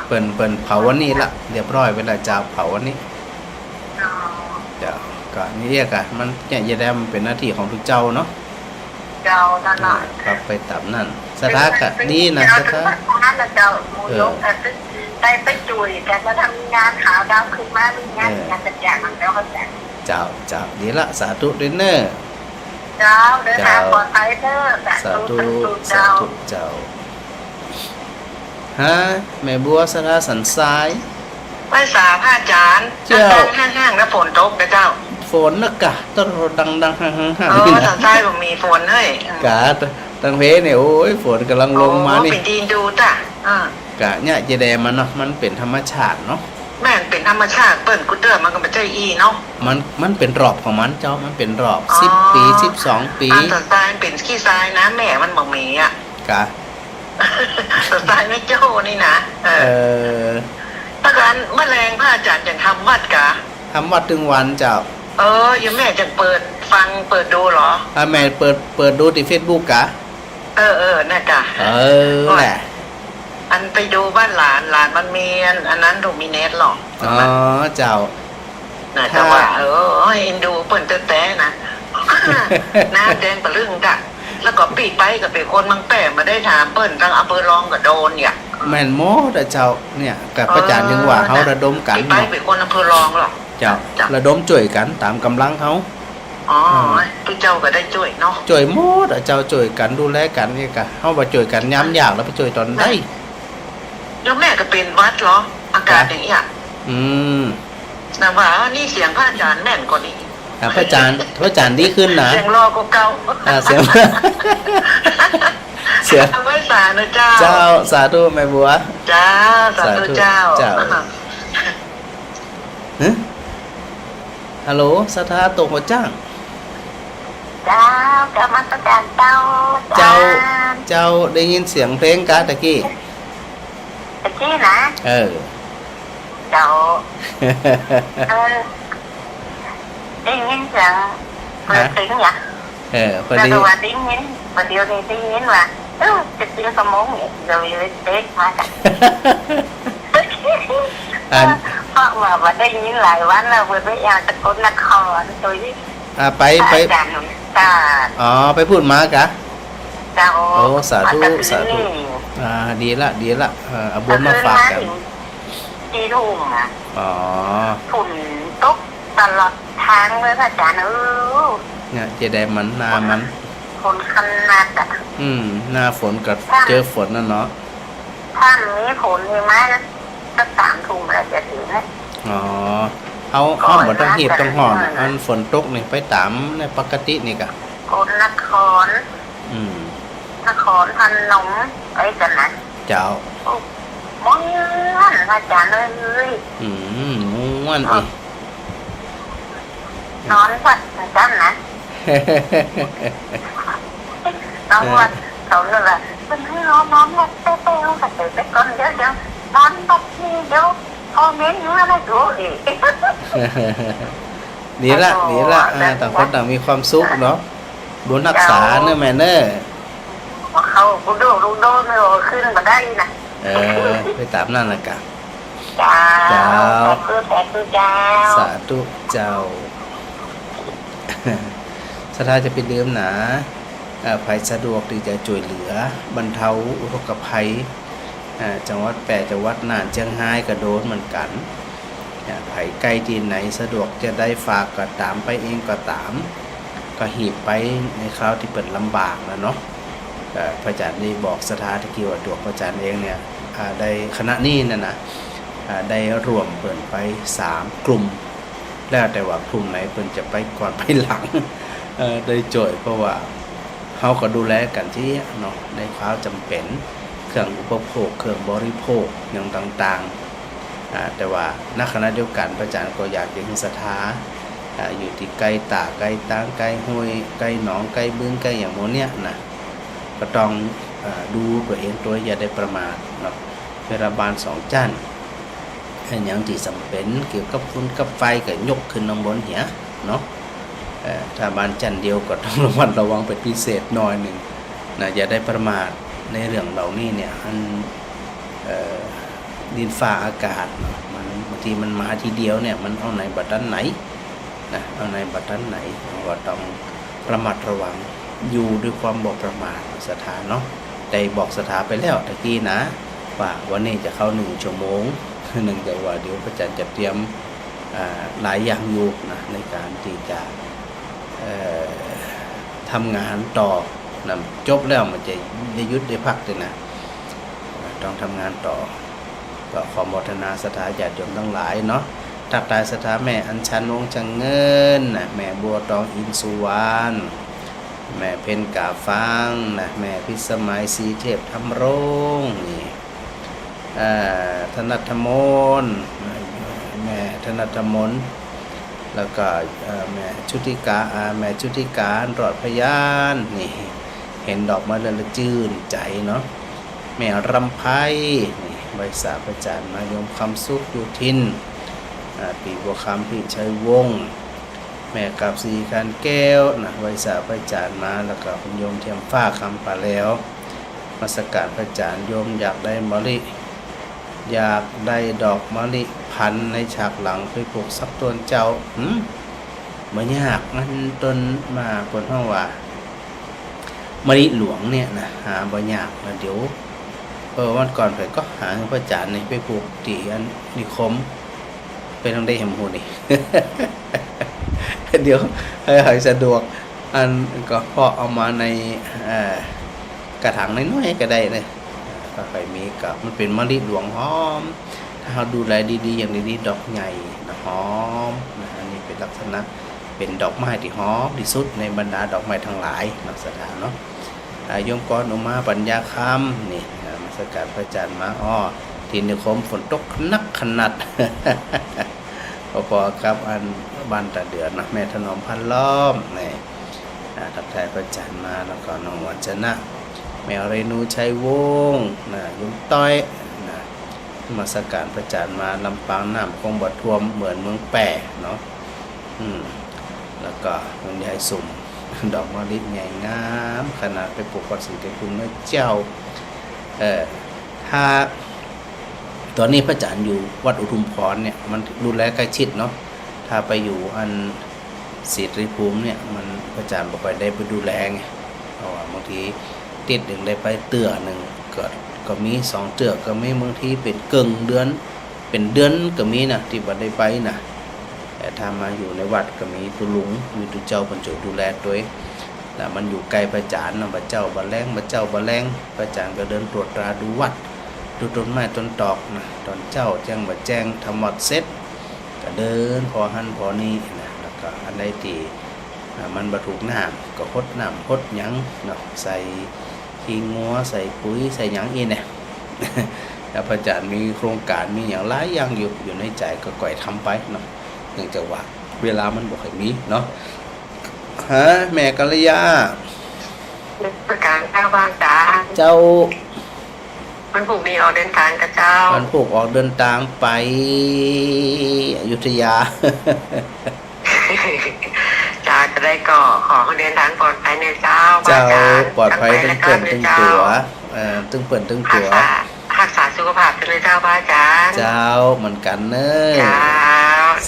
เปิ้น เปิ้นเผาวันนี้ละ เรียบร้อยไปละเจ้า เผาวันนี้ อ๋อ เจ้า ก็นี่เรียกอะ มันเนี่ย จะได้มันเป๋นหน้าตี้ของตุ๊เจ้าเนาะ เจ้า นั่นน่ะ เออ ปรับไปต๋ามนั้น ศรัทธาก็ดีนะ ศรัทธา เจ้า เออ ได้ไปจ้วยกั๋น แล้วถ้ามีงานขาวดำขึ้นมา มีงาน เออ งานจัดอย่างนั้นแล้วก็จัด เจ้า เจ้า ดีละ สาธุด้วยเน่อ เจ้า เดินทาง เจ้า ปลอดภัยเต๊อะ สาธุ สาธุ สาธุเจ้า สาธุเจ้า ฮะ แม่บัว ศรัทธาสันทราย ไหว้สาพระอาจ๋ารย์ เจ้า ดังๆ ห้างๆ นะ ฝนตกนะเจ้า ฝนนะกะ ต้องดังๆ ห้างๆ อ๋อ นี่นะ สันทรายบ่มีฝนเฮ้ย กะ ตังเพนี่ โอ้ย ฝนก่ำลังลงมานี่ อ๋อ เป๋นดีดูต๊ะ อ่า กะเนี่ย เจดีย์มันเนาะ มันเป๋นธรรมชาติเนาะ แม่นเป๋นธรรมชาติ เปิ้นกู้เตื้อมันก็บ่ใจ้อี้เนาะ มัน มันเป๋นรอบของมันเจ้า มันเป๋นรอบ อ๋อ สิบปี๋ สิบสองปี๋ อันสันทรายมันเป๋นขี้ทรายนะ แม่มันบ่มีอะ กะ สันทรายแม่โจ้นี่นะ เออ เออ ถ้ากั๋นเมื่อแลงพระอาจ๋ารย์จะทำวัตรกะ ทำวัตรตึงวันเจ้า เออ อยู่แม่จะเปิดฟัง เปิดดูเหรอ อ่ะ แม่เปิด เปิดดูตี้เฟซบุ๊กกะ เออ เออ น่ะกะ เออ แหละ อันไปดูบ้านหลาน หลานมันมีอัน อันนั้น ดูมีเน็ตหรอ อ๋อ เจ้า น่ะ แต่ว่า เออ เอ็นดูเปิ้นแต๊ๆ นะ หน้าแดงปะลึ่งกะ แล้วก็ปี้ไปก็เป๋นคนเมืองแป้ บ่ได้ถามเปิ้น ตังอำเภอรองก็โดนอย่าง แม่นหมดอะเจ้า เนี่ย กะพระอาจ๋ารย์ถึงว่า เออ เฮาระดมกั๋น ปี้ไป เนาะ เป๋นคนอำเภอรองหรอ เจ้า เจ้า ระดมจ้วยกั๋นต๋ามก๋ำลังเฮา อ๋อ อืม ผู้เจ้าก็ได้จ้วยเนาะ จ้วยหมดอะเจ้า จ้วยกั๋นดูแลกั๋นเนี่ยกะ เฮาบ่จ้วยกั๋นยามยากแล้วไปจ้วยต๋อนใด โยมแม่ก็เป๋นหวัดเหรอ อาก๋ารอย่างเนี้ย อืม น่ะว่านี่เสียงพระอาจ๋ารย์แม่นกว่านี้ อ่ะ พระอาจ๋ารย์ พระอาจ๋ารย์ดีขึ้นนะ เสียงหล่อกว่าเก่า อ่ะ เสียง เสียง ไหว้สานะเจ้า เจ้า สาธุแม่บัว เจ้า สาธุ สาธุเจ้า เจ้า ฮะ ฮัลโหล ศรัทธาตกหัวจ้าง เจ้า กะนมัสก๋ารเจ้า เจ้า อาจ๋ารย์ เจ้า ได้ยินเสียงเพลงกะตะกี้ ตะกี้นะ เออ เจ้า เออ ได้ยินเสียงเปิดเพลงอย่าง เออ พอดี แล้วก็ว่าได้ยิน ประเดี๋ยวนี้ได้ยินว่า เออ จะกินขมงเนี่ย เดี๋ยวเลยเต๊กมาจ้ะ อัน เพราะว่าบ่ได้ยินหลายวันแล้ว เปิ้นไปแอ่วสกลนคร โตย อ่า ไป ไป อาจ๋ารย์หนุ่มตาด อ๋อ ไปปู๊นมากะ เจ้า โอ้ สาธุ มาจาก สาธุ ที่นี่ อ่า ดีละ ดีละ เออ เอาบุญมาฝากกั๋น เมื่อคืนมาถึงสี่ทุ่มอะ อ๋อ ฝนตกตลอดทางเลยพระอาจ๋ารย์เอ้ย เนี่ย เจดีย์มัน หน้ามัน ฝนขนาดอะ อืม หน้าฝนกับ ถ้า เจอฝนน่ะเนาะ ถ้ามีฝนมีไม้ก็ สักสามทุ่มแล้วจะถึงแล้ว อ๋อ เฮา เฮาบ่ต้องฮีบต้องฮ้อน อันฝนตกนี่ไปต๋ามในปกตินี่กะ สกลนคร อืม นครพนม ไปกั๋นนะ เจ้า โอ้ ม่วน อาจ๋ารย์เอ้ย อืม ม่วนอีก นอนวัดเหมือนกั๋นนะ นอนวัด เขาเลยว่า เปิ้นหื้อเฮานอนวัดแต๊ๆ เฮาก็ไปก่อน เดี๋ยว เดี๋ยวนอนวัดนี่ เดี๋ยวพ่อเม้นว่าอะไร โอ้ย ดีละ ดีละ อ่า ต่างคนต่างมีความสุขเนาะ บุญฮักษาเน่อแม่เน่อ เจ้า เขากูดูลูกโดนเลย ขึ้นบ่ได้นะ เออ ไปต๋ามนั่นละกะ เจ้า เจ้า สาธุ สาธุเจ้า สาธุเจ้า ศรัทธาจะไปลืมนะ เอ่อ ใผสะดวกตี้จะจ้วยเหลือบรรเทาอุทกภัย เอ่อ จังหวัดแป้ จังหวัดน่าน เจียงฮายก็โดนเหมือนกั๋น เอ่อ ใผใก้ตี้ไหนสะดวกจะได้ฝากก็ต๋าม ไปเองก็ต๋าม ก็หีบไปในคราวตี้เปิ้นลำบากนะเนาะ เอ่อ พระอาจ๋ารย์ได้บอกศรัทธาตะกี้ว่าตั๋วพระอาจ๋ารย์เองเนี่ย อ่า ได้ขณะนี้นั่นนะ อ่า ได้ร่วมเปิ้นไปสามกลุ่ม แล้วแต่ว่ากลุ่มไหนเปิ้นจะไปก่อนไปหลัง เอ่อ ได้จ้วย เพราะว่าเฮาก็ดูแลกั๋นตี้เนาะ ในคราวจ๋ำเป๋น เครื่องอุปโภค เครื่องบริโภค อย่างต่างๆ อ่า แต่ว่าในขณะเดียวกั๋น พระอาจ๋ารย์ก็อยากจะหื้อศรัทธา อ่า อยู่ตี้ใก้ต๋า ใก้ตาง ใก้ห้วย ใก้หนอง ใก้บึง ใก้อย่างหมู่เนี้ยนะ ก็ต้อง เอ่อ ดูตั๋วเองตวย อย่าได้ประมาทเนาะ เวลาบ้านสองจั้น อะหยังตี้จ๋ำเป๋นเกี่ยวกับฟืนกับไฟก็ยกขึ้นข้างบนเหียเนาะ เอ่อ ถ้าบ้านจั้นเดียวก็ต้องระมัดระวังเป๋นพิเศษหน่อยนึ่งนะ อย่าได้ประมาทในเรื่องเหล่านี้เนี่ย อัน เอ่อ ดินฟ้าอากาศเนาะ มัน บางทีมันมาทีเดียวเนี่ย มันเอาไหนบ่ตันไหน นะ เอาไหนบ่ตันไหน เฮาก็ต้องระมัดระวัง อยู่ด้วยความบ่ประมาท ศรัทธาเนาะ ได้บอกศรัทธาไปแล้วตะกี้นะ ว่าวันนี้จะเข้าหนึ่งชั่วโมง เนื่องจากว่าเดี๋ยวพระอาจ๋ารย์จะเตรียม อ่า หลายอย่างอยู่นะ ในก๋านตี้จะ เอ่อ ท ทำงานต่อนะ จบแล้วมันจะได้หยุดได้พักเลยนะ ต้องทำงานต่อ ก็ขอโมทนาศรัทธาญาติโยมตังหลายเนาะ ตั๊กตายศรัทธาแม่อัญชัน วงศ์จังเงินนะ แม่บัวตอง อินทร์สุวรรณ แม่เพ็ญ ก๋าฟังนะ แม่พิสมัย ศรีเทพธรรมรงค์ นี่ เอ่อ ถนัดถมน แม่ถนัดถมน แล้วก็ เอ่อ แม่ชุติกา อ่า แม่ชุติกา รอดพยาน นี่ หันดอกไม้แล้วละจื้นใจ๋เนาะ แม่รำไพ นี่ ไหว้สาพระอาจารย์มา โยมคำสุข โยธิน อ่า ปี๋บัวคำ พิชัยวงศ์ แม่กาบสี คานแก้วนะ ไหว้สาพระอาจารย์มา แล้วก็คุณโยมเทียมฟ้า คำป่าแลว นมัสการพระอาจารย์ โยมอยากได้มะลิ อยากได้ดอกมะลิพันธุ์ในฉากหลังไปปลูกสักต้นเจ้า หืม บ่ยาก มันต้นมาเปิ้นฮ้องว่า มะลิหลวงเนี่ยนะ หาบ่ยากนะ เดี๋ยว เออ วันก่อนข้อยก็หาพระอาจารย์นี่ไปปลูกตี้อันนิคม เปิ้นได้แหมฮู้นี่ เดี๋ยว เออ ให้สะดวก อันก็เพาะเอามาใน เอ่อ กระถางน้อยๆ ก็ได้นะ ก็ค่อยมีกับ มันเป๋นมะลิหลวงหอม ถ้าเฮาดูแลดีๆ อย่างดีๆ ดอกใหญ่นะ หอมนะ อันนี้เป๋นลักษณะ เป๋นดอกไม้ตี้หอมตี้สุดในบรรดาดอกไม้ตังหลายเนาะ ศรัทธาเนาะ อ่า โยมกร อุมา ปัญญาคำ นี่ อ่า นมัสการพระอาจารย์มา อ้อ ตี้นิคมฝนตกหนักขนาด พอๆ กับอันบ้านตาเดือนนะ แม่ถนอม พันล้อม นี่ อ่า ทักทายพระอาจารย์มา แล้วก็น้องวันชนะ แม่เรนู ชัยวงศ์นะ ลุงต้อยนะ นมัสการพระอาจารย์มา ลำปางน้ำคงบ่ท่วมเหมือนเมืองแป้เนาะ อืม แล้วก็คุณยายสุม ดอกมะลิใหญ่งามขนาด ไปปลูกวัดศรีไตรภูมินะเจ้า เอ่อ ถ้า ต๋อนนี้พระอาจารย์อยู่วัดอุทุมพรเนี่ย มันดูแลใกล้ชิดเนาะ ถ้าไปอยู่อันศรีไตรภูมิเนี่ย มัน พระอาจารย์บ่ค่อยได้ไปดูแลไง เพราะว่าบางทีติดหนึ่งได้ไปเตื้อหนึ่ง ก็ ก็มีสองเตื้อ ก็มีบางทีเป๋นเกิ่งเดือน เป๋นเดือนก็มีนะ ตี้บ่ได้ไปนะ แต่ถ้ามาอยู่ในวัดก็มีตุ๊ลุง มีตุ๊เจ้าเปิ้นจะดูแลตวย แล้วมันอยู่ใก้พระอาจารย์นะ บ่าเจ๊าบ่าแลง บ่าเจ๊าบ่าแลง พระอาจารย์ก็เดินตรวจตราดูวัด ดูต้นไม้ต้นตอกนะ ต๋อนเจ๊าแจ้งบ่าแจ้ง ทำวัดเสร็จ ก็เดินผ่อหั้นผ่อนี่นะ แล้วก็อันใดตี้ อ่า มันบ่ถูกน้ำ ก็หดน้ำหดหยังเนาะ ใส่ขี้งัว ใส่ปุ๋ย ใส่หยังอี้เนี่ย แล้วพระอาจารย์มีโครงก๋าน มีหยังหลายอย่างอยู่ อยู่ในใจ๋ ก็ก่อยทำไปเนาะ เนื่องจากว่าเวลามันบ่ค่อยมีเนาะ ฮะ แม่กัลยา นมัสการเจ้า พระอาจารย์ เจ้า วันพูกนี้ออกเดินตางก่อเจ้า วันพูกออกเดินตางไปอยุธยา เจ้า จะได้ก็ขอให้เดินตางปลอดภัยนะเจ้า เจ้า พระอาจารย์ ปลอดภัยตึงเปิ้นตึงตั๋ว เอ่อ ตึงเปิ้นตึงตั๋ว ฮักษา ฮักษาสุขภาพด้วยเจ้า พระอาจารย์ เจ้า เหมือนกั๋นเน่อ เจ้า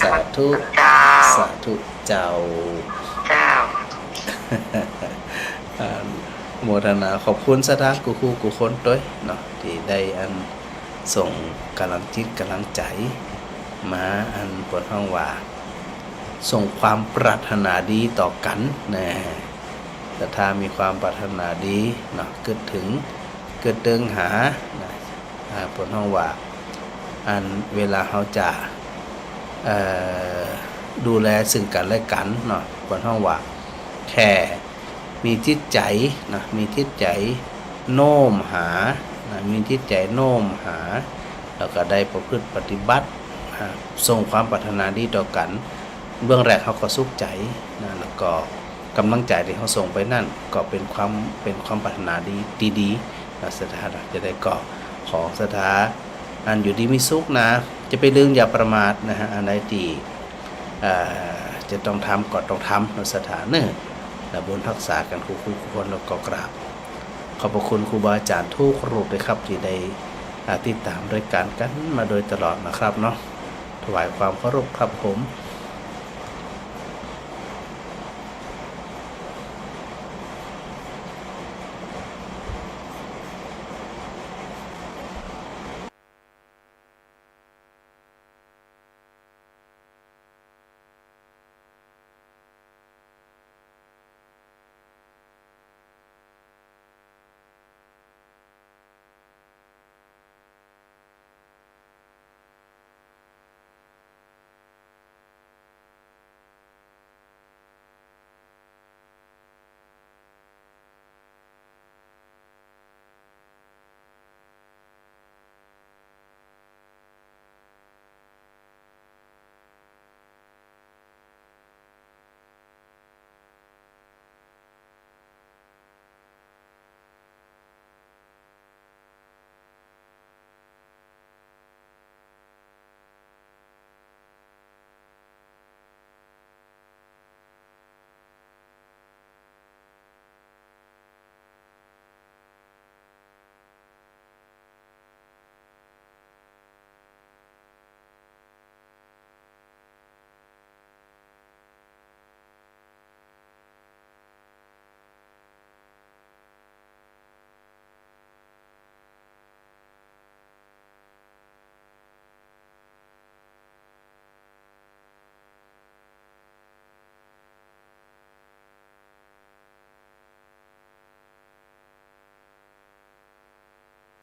สาธุ เจ้า สาธุ เจ้า เจ้า อ่า โมทนาขอบคุณศรัทธากู้ กู้ กู้คนตวยเนาะ ตี้ได้อันส่งก๋ำลังจิตก๋ำลังใจ๋มา อันเปิ้นฮ้องว่า ส่งความปรารถนาดีต่อกั๋นนะ ศรัทธามีความปรารถนาดีเนาะ กึ๊ดเถิง กึ๊ดเติงหานะ อ่า เปิ้นฮ้องว่า อันเวลาเฮาจะ เอ่อ ดูแลซึ่งกั๋นและกั๋นเนาะ เปิ้นฮ้องว่า แค่มีจิตใจ๋นะ มีจิตใจ๋โน้มหานะ มีจิตใจ๋โน้มหา แล้วก็ได้ประพฤติปฏิบัติ อ่า ส่งความปรารถนาดีต่อกั๋น เบื้องแรกเฮาก็สุขใจ๋นะ แล้วก็ก๋ำลังใจ๋ตี้เฮาส่งไปนั้น ก็เป๋นความ เป๋นความปรารถนาดี ตี้ดีนะ ศรัทธา จะได้ก็ขอศรัทธา อันอยู่ดีมีสุขนะ จะไปลืมอย่าประมาทนะฮะ อันใดตี้ เอ่อ จะต้องทำก็ต้องทำเนาะ ศรัทธาเน่อ และบุญฮักษากั๋นกู้ กู้ กู้คน แล้วก็กราบขอบพระคุณครูบาอาจ๋ารย์ทุกรูปเลยครับ ตี้ได้ อ่า ติดตามรายก๋านกั๋นมาโดยตลอดนะครับเนาะ ถวายความเคารพครับผม